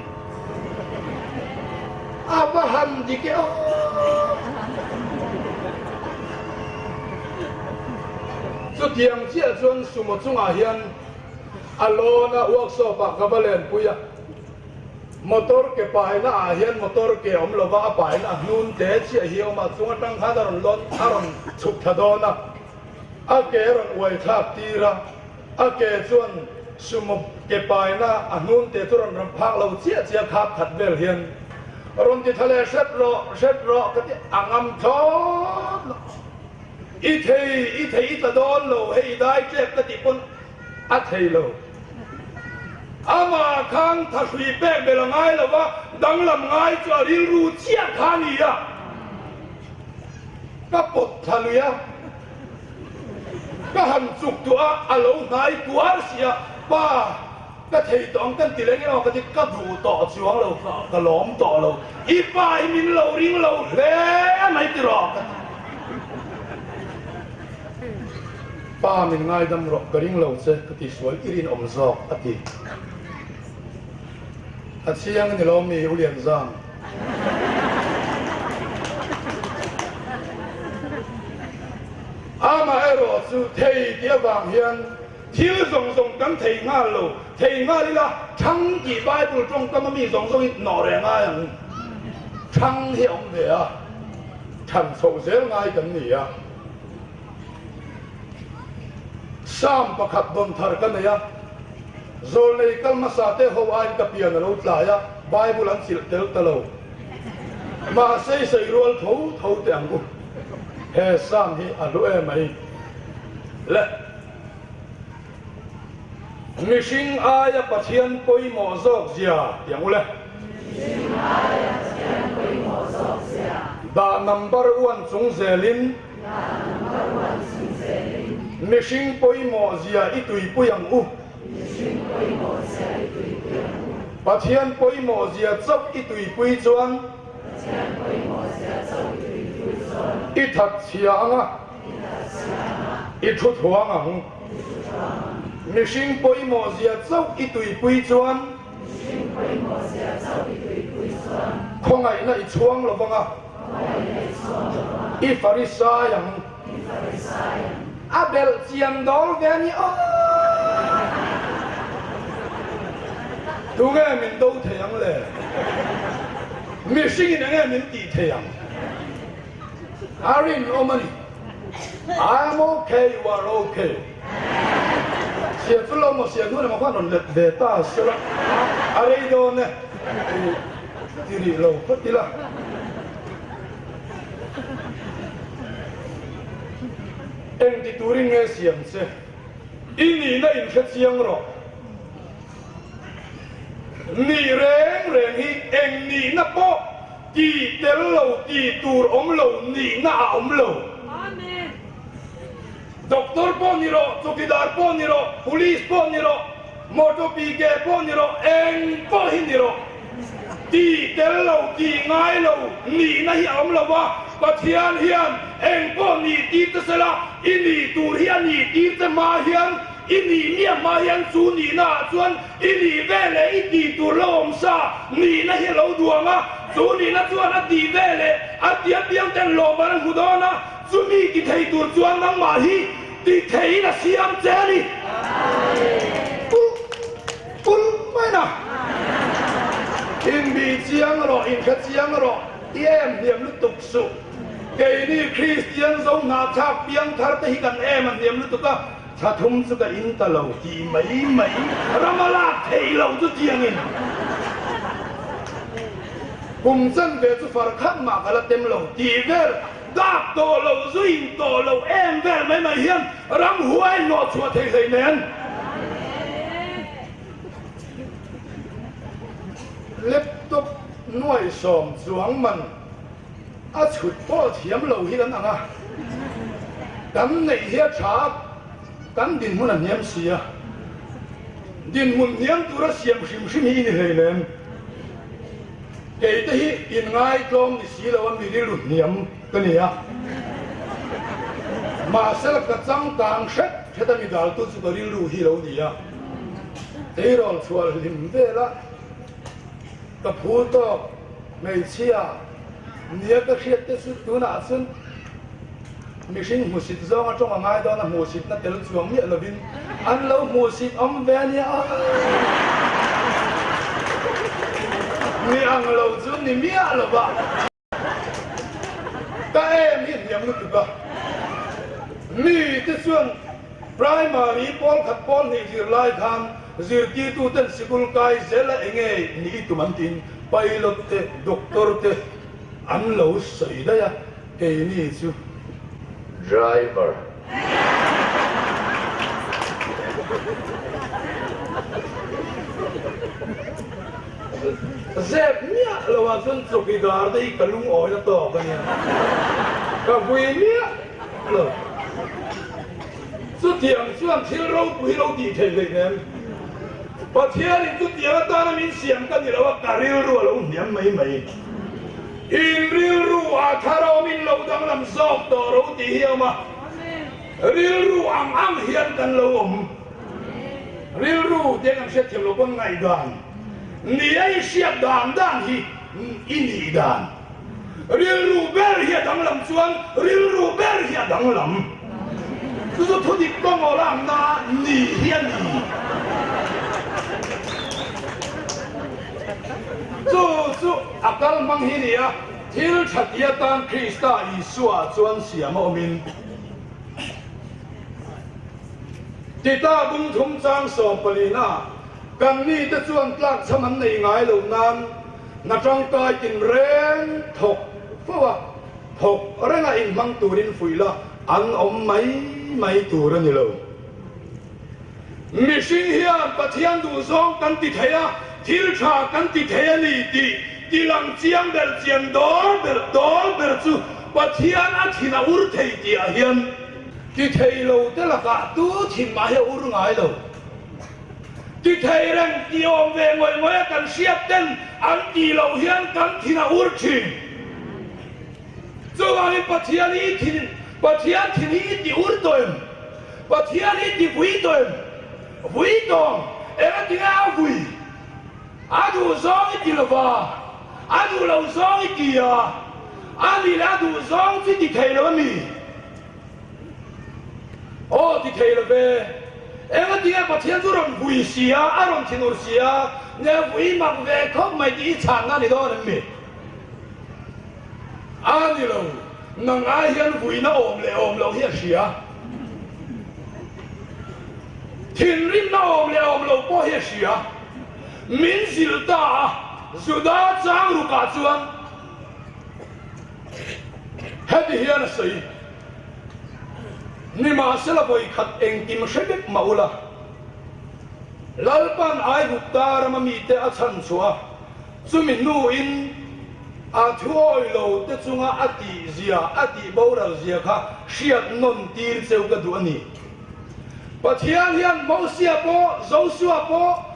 A va han dik e aw. Chutiang chiah chuan sumo chungah hian a lawn a workshop ah ka va lenpui a. Motor ke paina ah hian motor ke awm lova a paina a hnun te chiah hi a awm a, chung atang khan a rawn lawn a rawn chhuk thla dawn a, a ke a rawn uai thlak tir a, a ke chuan sumo ke paina a hnun te chu rawn ram phak lo chiah chiah khap khat vel hian rawn ti thla leh hret rawh hret rawh ka ti a ngam thlawt lo. I thei i thei i tla dawn lo hei i dai tlep ka tih pawn a thei lo. Amah khan thahrui pek bel a ngai lo va, danglam ngai chu a rilru chiah kha a ni a. Ka pawt thla lui a, ka han chuk duh a, a lo hnai kuar si a, Pa, ka thei tawh ang kan ti leh ngei ang ka ti, ka duh tawh chuang lo, ka lawm tawh lo, i pa hi min lo ring lo hle mai tiraw ka ti. Pa min ngaidam rawh ka ring lo che ka ti sual i rinawm zawk a ti. A chiang a ni lo mi U Lianzam. Amaherawh chu thei tih avang hian thil zawng zawng kan thei nghal lo, thei nghal ila thang tih Bible tawngkam a mi zawng zawng hi nawh reng ngai ang. Thang hi a awm ve a, than chhoh zel ngai kan ni a. Sam pakhat dawn thar ka nei a, Zawlnei kal hmasa te ho aiin ka pian a lo tlai a, Bible an chilh tel ta lo. Mahse i sawi rual tho tho teh ang u. He Sam hi a hlu em mai. Le. Mihring aia Pathian pawimawh zawk zia tih ang u le. Mihring aia Pathian pawimawh zawk zia. Dah number one chung zelin. Mihring pawimawh zia i tuipui ang u. Pathian pawimawh zia chauh i tuipui chuan. I that chhia ang a. I thu thuang ang. Mihring pawimawh zia chauh i tuipui chuan. Khawngaihna i chhuang lo vang a. I Farisai ang. A belh chian dawl ve a ni aw. Tunge min do thei ang le? Mihringin enge min tih thei ang? A rinawm a ni. I am okay, you are okay. Sia chu lo maw sia hnu emaw khan rawn let ve ta se la, a rei dawn e ti rih lo phawt ila. Eng ti turin nge siam che? I nihna inhre chiang rawh. Nih reng reng hi eng nihna pawh Ti tel lo, ti tur awm lo, nihna a awm lo. Doctor pawh ni rawh, chawkidar pawh ni rawh, police pawh ni rawh, motor PK pawh ni rawh, eng pawh hi ni rawh. Ti tel lo, ti ngai lo, nihna hi a awm lo va, Pathian hian eng pawh nih tir te sela, i nih tur hi a nih tir te hma hian, i nih miah hma hian chu nihna ah chuan I nih ve leh i tih tur lo awm sa nihna hi a lo duang a, chu nihna chuan a tih ve leh a tia piang ten lawm an hmu dawn a, chumi ti thei tur chuan nangmah hi ti theiin a siam che a ni. Pul pul mai na. Inbih chiang rawh, inhre chiang rawh, i em hniam lutuk suh. Keini Kristian zo hnahthlak piang thar te hi kan em a hniam lutuk a, Thla thum chu ka in ta lo tih mai mai ram a lak theih loh chu chiangin kum chan ve chu far khat mah ka la tem lo tih vel dak tawh lo zu in tawh lo em vel mai mai hian ram huai hnawh chhuah thei hlei nen laptop nuai sawm chuang man A chhut pawh thiam lo hi kan ang a, kan neih hi a tha a, kan dinhmun a hniam si a, dinhmun hniam tura siam hrim hrim hi i ni hleinem. Kei te hi inngaihtlawm ni si lo a mi rilru hniam ka ni a, mahsela ka changkang hret hret a mi daltu chu ka rilru hi lo ni a, tleirawl chhuah hlim vela ka phul tawk. Hmeichhia nia ka hriat te chu tunah chuan mihring hmusit zawng a tawng a ngai dawn a, hmuhsitna tel chuang miah lovin an lo hmuhsit awm ve a nia. Ni ang lo chu ni miah lo va, ka em hi hniam lutuk a, mi te chuan primary pawl khat pawl hnih zirlai khan zirtirtuten sikul kai zel a enge ni tum an tiin Pilot te, doctor te an lo sawi daih a, keini chu Driver. Zep miah lo ah chuan chawkidar te hi ka lungawi na tawk a nia, ka vui miah lo. Chutiang chuan thil ropui lo tih theih hleih nem. Pathianin chutiang atana min siam ka ni lo a, ka rilru a lo hniam mai mai. In rilru ah thar awmin lo danglam zawk tawh ro tih hi a awm a, rilru ang ang hian kan lo awm. Rilru te kan hriatthiam lo pawn ngaihdan ni a i hriat dan dan hi i nih dan. Rilru ber hi a danglam chuan rilru ber hi a danglam. Chu chu thu dik kawng aw lakna ni hi a ni. Chu chu a kal hmang hi ni a, thil tha ti atan Krista Isua chuan siam a awmin. Tita bung thum chang sawm palina kan mite chuan tlakchham an nei ngai lo nan, Hna tangkai tinreng thawk fo a, thawk renga inhmang turin fuih la an awm mai mai tur a ni lo. Mihring hian Pathian duhzawng kan ti thei a, thil tha kan ti thei a ni tih Tilang chiang ber chian dawl ber dawl ber chu Pathian a thin a ur thei tih ah hian ti thei lo te lakah tu thin mah hi a ur ngai lo. Ti thei reng ti awm ve ngawih ngawih a kan hriat ten an tih loh hian kan thin a ur thin. Chuvangin Pathian hi i thin Pathian thin hi i ti ur tawh em? Pathian hi i ti vui tawh em? Vui tawng engatinge a vui? A duh zawng i ti lova, a duh lo zawng i ti a, a nih leh a duh zawng chu i ti thei lo a mi? Aw ti thei lo ve. Engatinge Pathian chu rawn vui si a, a rawn thinur si a, nge vui mak ve khawp mai tih i chhanna a ni dawn em mi? A ni lo, nang ai hian vuina awm leh awm loh hi a hria. Thinrimna awm leh awm loh pawh hi a hria. Min zilh ta a, Juda chang rukah chuan heti hian a sawi, Nimahsela vawikhat engkim hre vek mah ula, Lalpan Aigupta rama mite a chhan chhuah a, chumi hnuin a thuawi lo te chunga a tih zia, a tih boral zia kha hriat nawn tir cheu ka duh a ni. Pathian hian Mosia pawh, Josua pawh,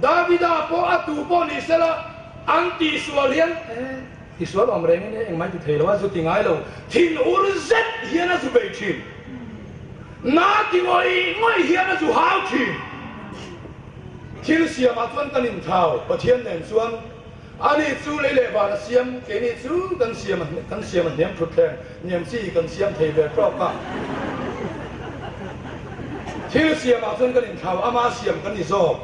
Davida pawh a tu pawh ni sela an tihsual hian eh tihsual awm reng in engmah ti thei lo a zu ti ngai lo, thin ur zet hian a zu bei thin. Na ti ngawih ngawih hian a zu hau thin. Thil siamah chuan kan inthau, Pathian nen chuan Ani chu lei leh van a siam, keini chu kan siam kan siam a hniam thut thleng, hniam chi kan siam thei ve tawk a. Thil siamah chuan kan inthlau, ama siam kan ni zawk.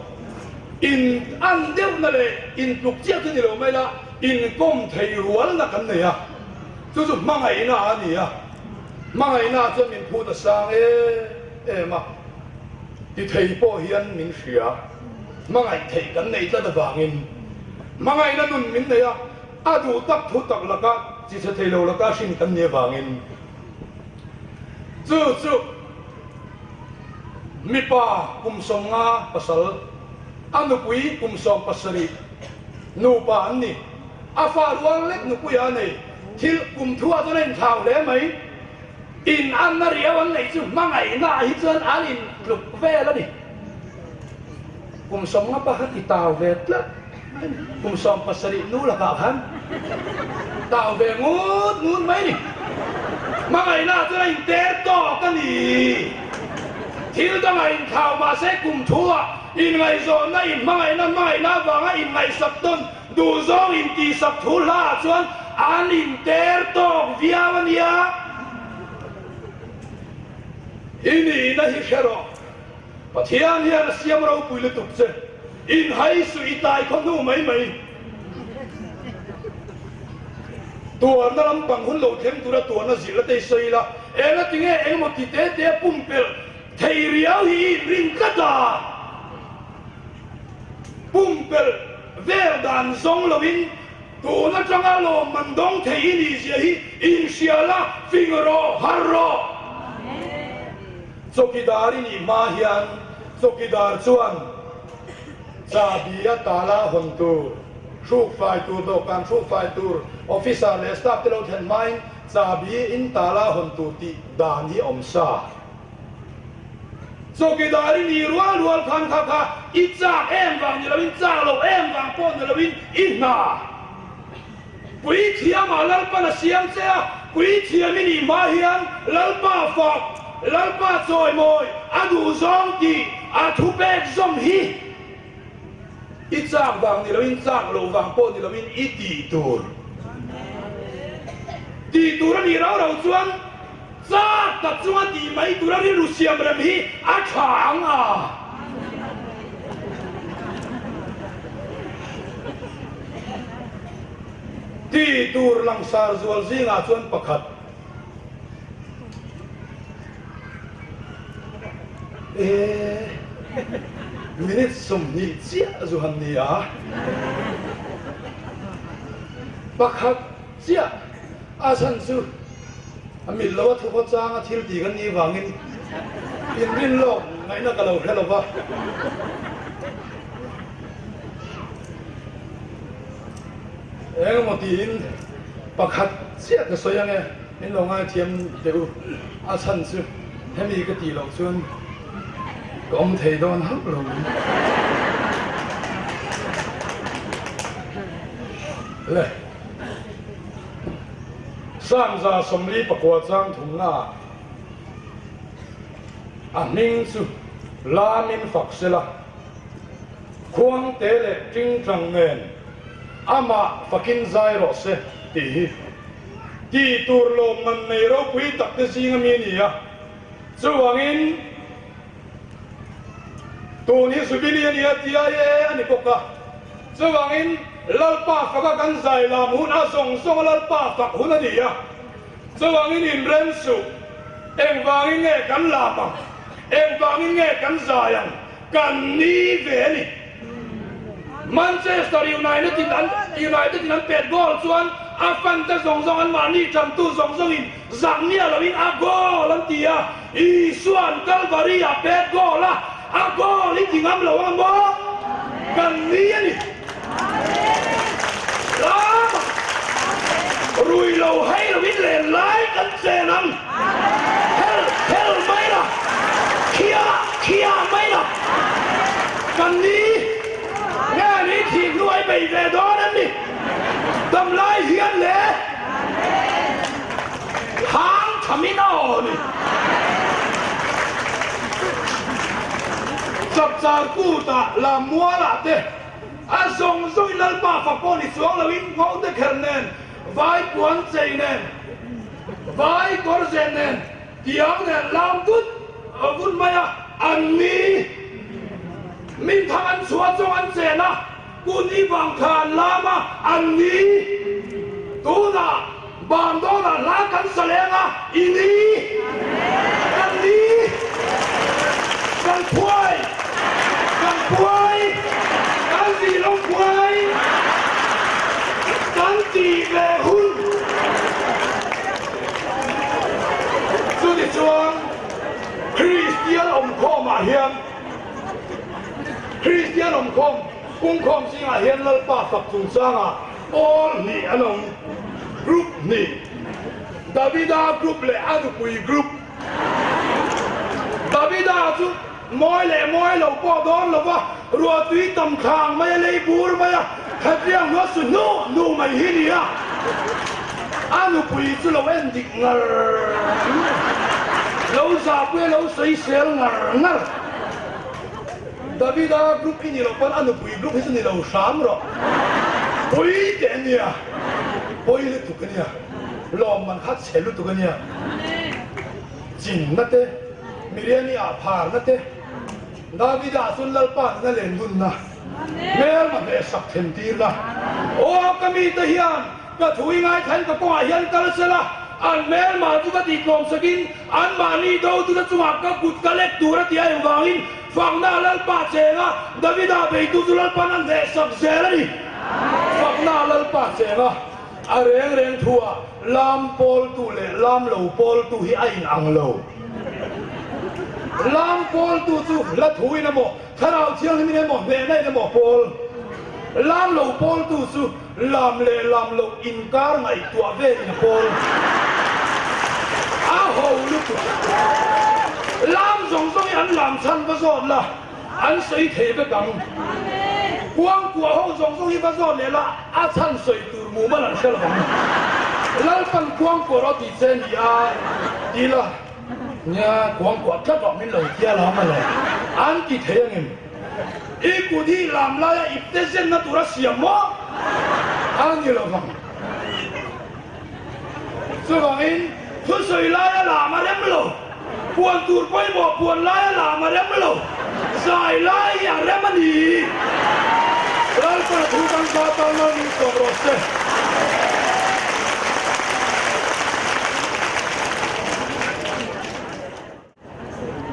In an deuhna leh intluk chiah chu ni lo mai la, inkawm thei rualna kan nei a, chu chu hmangaihna a ni a. Hmangaihna chuan min phut a sang em em a, ti thei pawh hian min hria. Hmangaih theih kan neih tlat avangin hmangaihna nun min nei a, a duh tak thu tak laka chi chhe thei lo laka hrin kan ni avangin chu chu mipa kum 50 pasal, a nupui kum 17 nupa an ni. A fa rual lek nupuia a nei. Thil kum thuah chuan a inthlau hle mai. In anna riau an neih chu hmangaihna ah hi chuan an intluk vel a ni. Kum 50 pa kha ti tau ve tlat mai ni. Kum 70 nu lakah khan tau ve ngut ngut mai ni. Hmangaihna ah chuan a inter tawk a ni. Thil dangah inthlau mahse kum thuah inngaihzawnna, inhmangaihna, hmangaihna avanga inngaihsak tawn Duhzawng intihsak thu hlaah chuan an inter tawk viau a nia. I nihna hi hre rawh. Pathian hian a siam ropui lutuk che. Inhai suh i tlai khaw hnu mai mai. Tuarna lampang hun lo thleng tura tuarna zilh la te i sawi la. Eng a tinge engemaw ti te te a pumpelh thei riau hi i inrin tlat a. Pumpelh vel dan zawng loin tun atanga lawmman dawng thei i nih zia hi inhria la, fing rawh, har rawh. Chawkidar i nih hma hian chawkidar chuan chahbi a tala hawn tur, hrukfai tur, dawhkan hrukfai tur, officer leh staff te lo thlen hmain chahbi in tala hawn tur tih dan hi a awm sa. Chawkidar i nih rual rual khan kha kha i chak em vang ni loin chak lo em vang pawh ni loin i hna Puithiamah Lalpan a siam che a, Puithiam i nih hma hian Lalpa fak, Lalpa chawimawi a duh zawng tih a thupek zawm hi i chak vang ni loin chak lo vang pawh ni loin i tih tur. Tih tur a nih rau rau chuan Chak tak chunga tih mai tura rilru siam rem hi a tha ang a. Ti tur langsar zual zingah chuan pakhat. E, minute 20 chiah zu han ni a. Pakhat chiah a chhan chu. A mit lo a thu khaw chang a thil tih kan nih vangin inrin lawk ngaihna ka lo hre lo va. Engemaw tiin pakhat chiah ka sawi ange, min lo ngaithiam teh u, a chhan chu hemi ka tih loh chuan ka awm thei dawn hauh lo mai. Le, Sangza 49 chang thumnaah a hming chu lamin fak sela. Khuangte leh tingtang nen amah fakin zai rawh se tih hi ti tur lawmman nei ropui tak te zinga mi a ni a. Chuvangin tun hi Jubilee a ni a, TIA a ni bawk a. Chuvangin Lalpa faka kan zai lam hun a zawng zawnga Lalpa fak hun a ni a. Chuvangin inrem suh, engvangin nge kan lam ang, engvangin nge kan zai ang? Kan ni ve a ni. Manchester United in an United in an pet goal chuan a fan te zawng zawng an mahni tantu zawng zawng in zak miah lo in a goal an ti a, Isua'n Calvary ah pet goal a, a goal i ti ngam lo ang maw? Kan ni a ni. Lama rui lo hei lo in len lai kan chen ang. Hel hel mai la, khia khia mai la. Kan ni nge ni thih hnuai bei ve dawn an ni. Dam lai hian le hang thamin a aw ni. Chapchar kutah Lammualah te a zawng zawngin Lalpa fak pawh ni chuang loin ngawngte kher nen vai puan chei nen vai kawr zen nen tiang nen lam dut vun mai a, an ni min thang an chhuah chawng an chen a, kun i vang kha an lam a, an ni tunah ban dawnah hla kan sa leng a, i ni kan ni kan phuai kan phuai kan zi lo phuai kan ti ve hun. Chutichuan Kristian awmkhawmah hian Kristian awmkhawm pungkhawm zingah hian Lalpa fak chungchangah pawl hnih an awm, group hnih, Davida group leh a nupui group. Davida chu mawi leh mawi lo pawh dawn lo va, ruahtui tam thlang mai a lei bur mai a, khatliang hnuai su hnu hnu mai hi ni a, a nupui chu lo en dik ngar ngar, lo zahpui a lo sawi sel ngar ngar. Davida group hi ni lo pawn a nupui group hi chu ni lo hram rawh. Pawi teh a nia, pawi lutuk a nia, lawmman kha chhe lutuk a nia. Chinna te, Miriani ah pharna te, Davida chuan Lalpa nuna len dunna, hmelma hnehsak then tirna. Aw ka mite hian ka thu i ngaithlain ka kawngah hian kal sela, an hmelma chu ka tihtlawm sakin anmahni dotute chungah ka kut ka lek tur a ti a engvangin fakna Lalpa chenga Davida beitu chu Lalpan a hnehsak zel a ni. Fakna Lalpa chenga A reng reng thuah lam pawltu leh lam lo pawltu hi a inang lo. Lam pawltu chu hla thuin emaw, thlarau thianghlimin emaw, hnehna in emaw pawl. Lam lo pawltu chu lam leh lam loh inkar ngaihtuah velin a pawl. A ho lutuk. Lam zawng zawng hi an lam chhan va zawt la. An sawi thei vek ang. Kuangkuah ho zawng zawng hi va zawt leh la, a chhan sawi tur mumal an hre lo ang. Lalpan kuangkuah rawh tih che ni a ti la, nia kuangkuah tlat rawh min lo tia la mawle. An ti thei angem? I kut hi lam laia ipte zenna tura siam maw? A ni lo vang. Chuvangin thusawi laia lam a rem lo, puan tur pawimawh puan laia lam a rem lo, zai lai hi a rem a ni. Lalpa thu kan za tan lo ning tawp rawh se.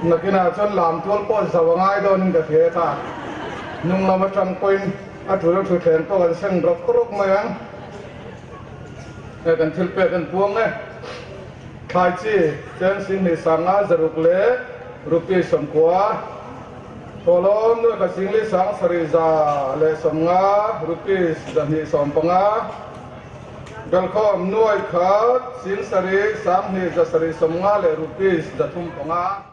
Nakinah chuan lam tual pawh zo a ngai dawnin ka hria ta. Hnung lam atang pawhin a tul a thutthleng pawh kan seng rawk rawk mai ang. He kan thil pek an puang e. Thlai chi cheng 20 sanga zaruk leh rupee 90. Thawhlawm nuai ka 7,700 leh 50 rupees 215. Belkhawm nuai khat 7000 750 leh rupees 305.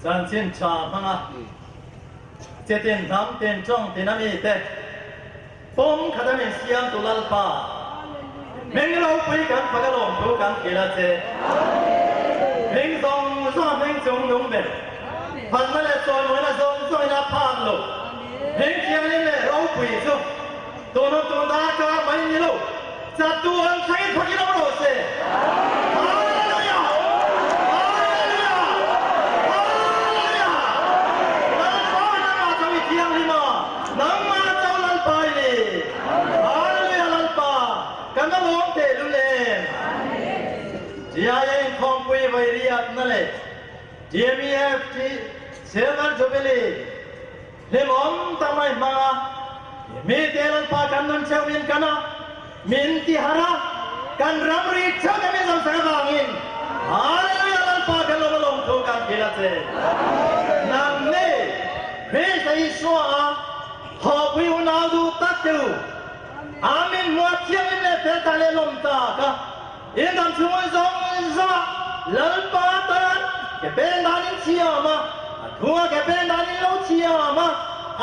Chanchin tha hmanga chitin hnam tin tawng tin a mite pawm khat a min siam tu Lalpa hming ropui kan fak a lawm thu kan thil a che. Hming zawng zawng a hming chung nung ber phalna leh chawimawina zawng zawngin a phak lo. Hming thianghlim leh ropui chu tun hun tun darkar mai ni lo chatuan thlengin phakin awm rawh se. Hallelujah! Hallelujah! Hallelujah! Lalpa nangmah cho i thianghlim a, nangmah cho Lalpa i ni. Hallelujah Lalpa, kan la lawm teh lul em? GIA inkhawmpui vairiatna leh TMEFT Silver Jubilee Hlimawm tak mai hmang a, mite Lalpa kan nun theuh min kan a, min ti harh a, kan ramri theuh te min zawmsak avangin Hallelujah Lalpa kan lawm a lawmthu kan thil a che. Nang ne Krista Isua a thawhpui unau duh tak te u, Amen hmuah thiangin leh fel tak leh lawm tak a in dam chhung zawng zawng a Lalpa tan ke pen dan in thiam a, a thunga ke pen dan in lo thiam a,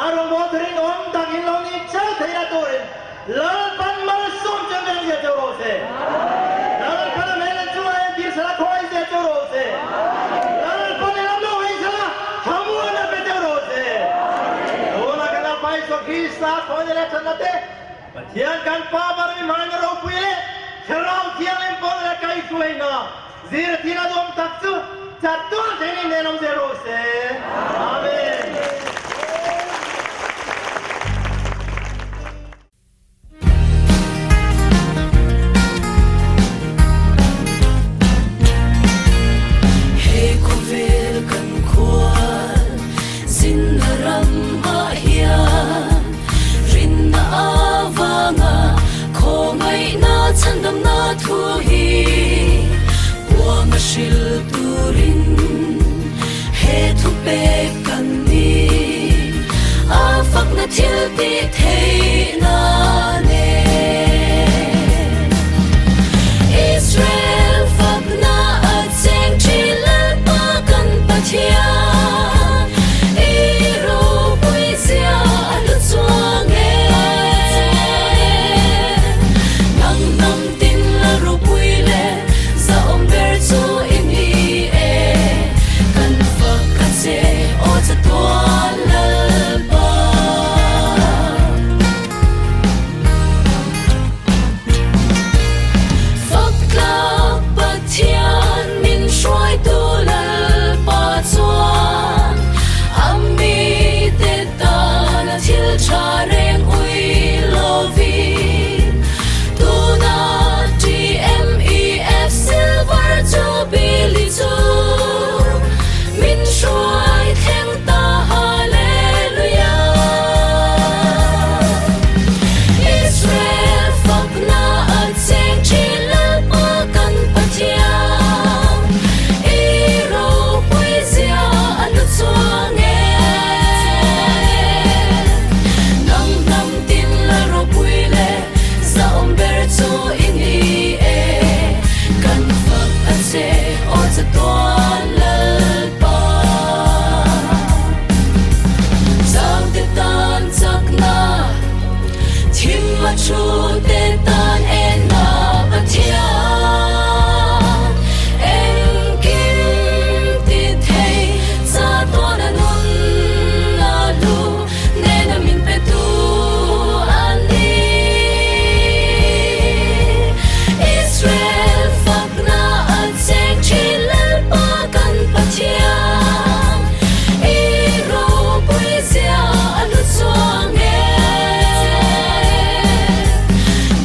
a rawngbawltu rinawm tak in lo ni cheu theihna turin. Lalpan malsawm che veng zia cheu rawh se. Lalpan a hmel an chungah entir sela khawngaih zia cheu rawh se. Lalpan i lam lo hawi sela thlamuan a pe cheu rawh se. Tunah kan Lalpa Isua Krista khawngaihna leh thatna te, Pathian kan Pa bar mi hmangaihna ropui leh Thlarau Thianghlim pawlna leh kaihhruaina zirtir a duam tak chu chatuan theiin inneih awm zel rawh se. Amen. He khawvel kan khual zinna ramah hian rinna avanga khawngaihna chhandamna thu hi puanga hril turin he thu pek kan ni. A fakna thil tih theihna nen Israel fakna a cheng thin Lalpa kan Pathian i ropui zia a hlu chuang e. Nang hnam tin la ropui leh zahawm ber chu i ni e. Kan fak a che aw chatuan Lalpa. Fak tlak Pathian min hruaitu Lalpa chuan a mite tan a thil tha reng ui lovin tuna TMEF Silver Jubilee chu min hruai thleng ta Hallelujah. Israel fakna a cheng thin Lalpa kan Pathian i ropui zia a hlu chuang e. Nang hnam tin la ropui leh zahawm ber chu i ni e. Kan fak a che aw chatuan Lalpa. Changte tan chakna thim a thu te tan enna Pathian engkim ti thei chatuan a nun a hlu nena min pe tu a ni. Israel fakna a cheng thin Lalpa kan Pathian i ropui zia a hlu chuang e.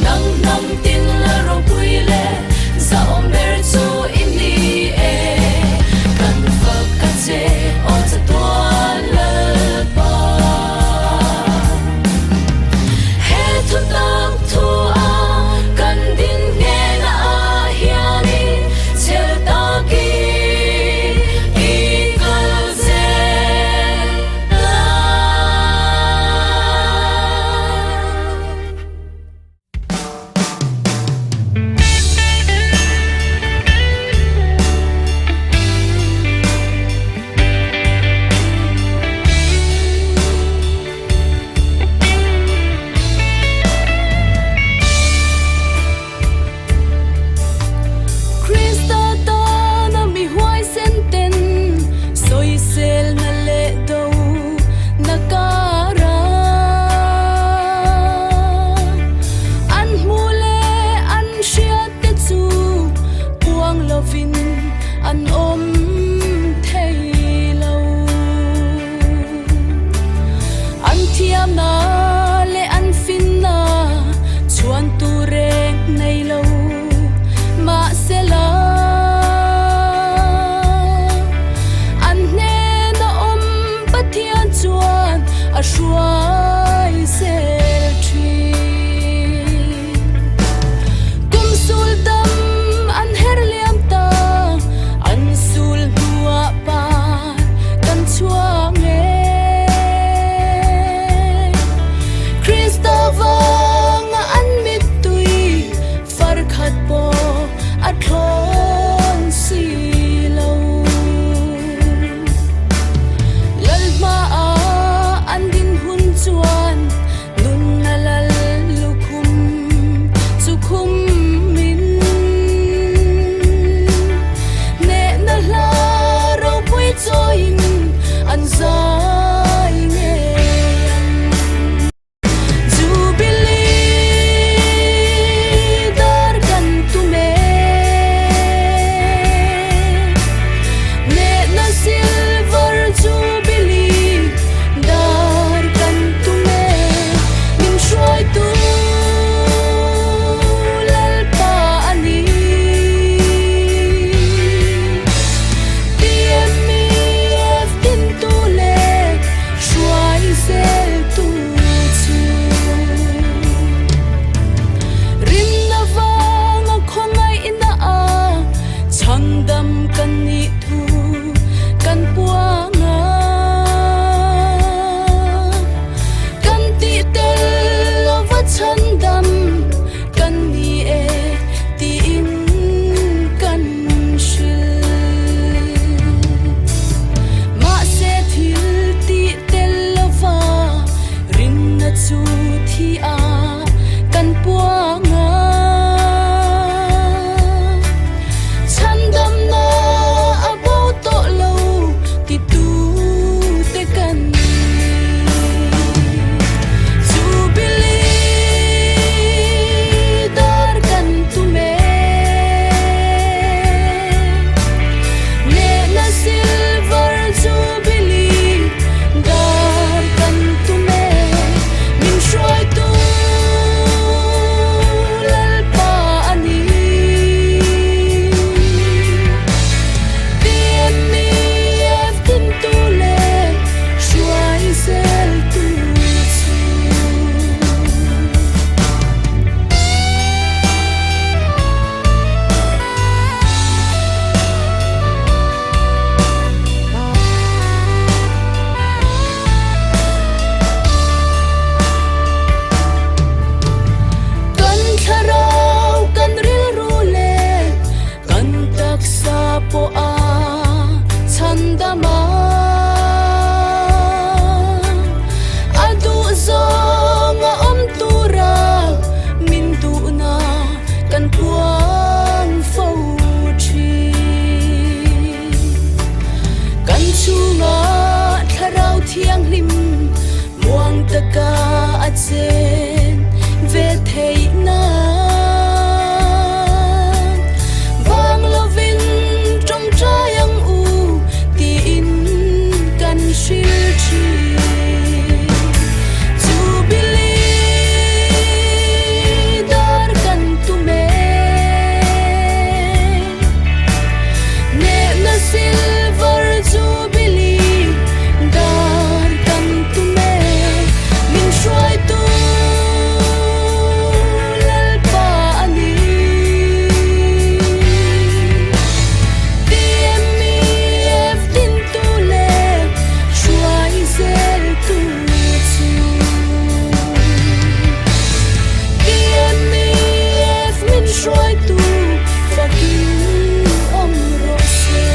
Nang hnam tin la ropui leh zahawm ber chu i ni e. Kan fak a che aw chatuan Lalpa. He thutak thu a kan din hnenah ah hianin chhel takin i kal zel la. Krista tana mi huaisen ten sawiselna leh do na kara an hmuh leh an hriat te chu puang lovin an awm thei lo. An thiamna leh an finna chhuan tur reng nei lo mahsela an hnena awm Pathian chuan a hruai zel thin. Kum sul tam an her liam ta, an sul hnuah par kan chhuak nge. Krista vanga an mittui far khat pawh a thlawn si lo. Lalhmaah an din hun chuan. chen ve theih nan. Bang lovin tawngtai ang u tiin kan hril thin. Jubilee dar kan tum e. Nehna silver jubilee dar kan tum e. Min hruaitu Lalpa a ni. TMEF dintu leh hruai zeltu chu. TMEF min hruaitu fakin awm rawh se.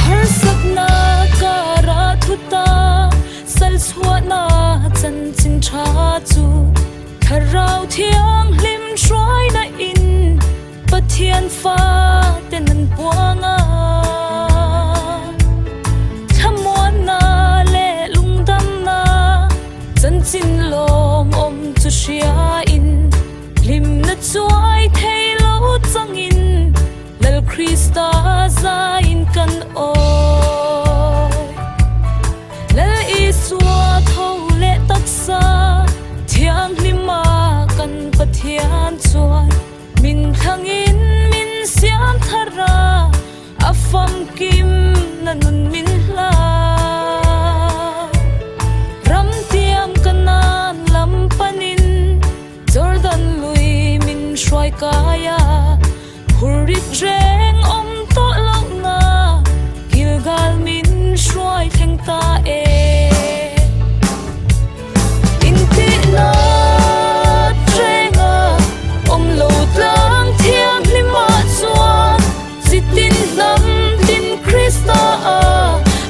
Harsatna kara thuta sal chhuahna chanchin tha chu Thlarau Thianghlim hruaina in Pathian fate nan puang a. Thlamuanna leh lungdamna chanchin lawmawm chu hriain hlimna chuai thei lo changin Lal Krista zaiin kan awi. Lal Isua tho leh taksa thianghlima kan Pathian chuan min thlangin min siam thar a, a famkim na nun min hla. Ram tiam ka nan lam panin Jordan lui min hruai kai a, Phurrit reng awm tawh lohna Gilgal min hruai thleng ta e. Intihna renga awm lo tlang thianghlimah chuan chitin hnam tin Krista a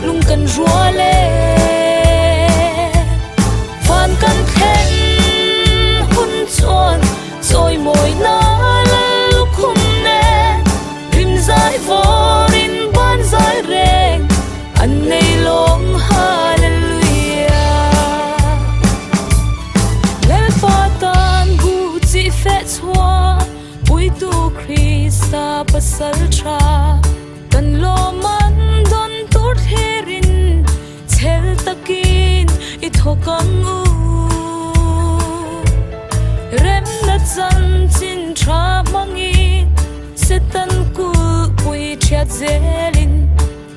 lung kan rual e. Van kan thlen hun chuan Chawimawina lal lukhum nen rim zai vawrin ban zai reng an nei lawng Hallelujah. Lalpa tan bu chi feh chhuah puitu Krista pasal tha kan lawman dawn tur thlirin Chhel takin i thawk ang u. Remna chanchin tha hmangin Satan kulhpui thiat zelin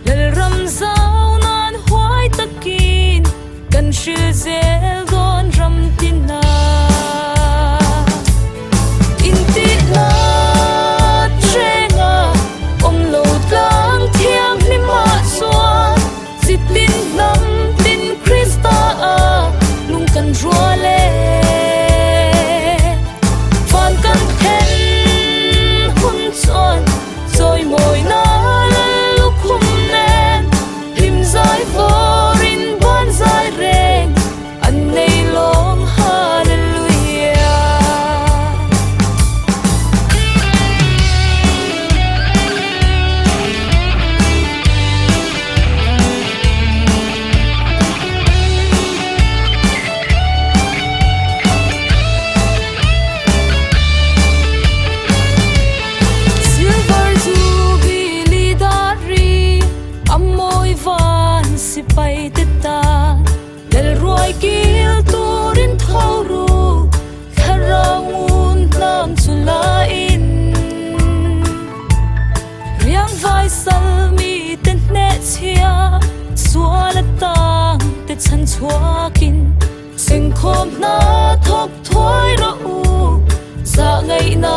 Lalram zau nan huai takin kan hril zel dawn ram tina. Intihna renga awm lo tlang thianghlimah chuan Chitin hnam tin Krista a lung kan rual e. Van kan thlen hun chuan chawimawina lal lukhum nen hlim zai vawrin ban zai reng an nei lawng Hallelujah. Silver Jubilee dar ri a mawi van sipai te tan Lalruai kil turin tho ru Thlarau ngun hnam chu la in. Riang vai sal mi te hneh chhia sual atang te chhan chhuakin sengkhawm hna thawk thuai rawh u zah ngaihna.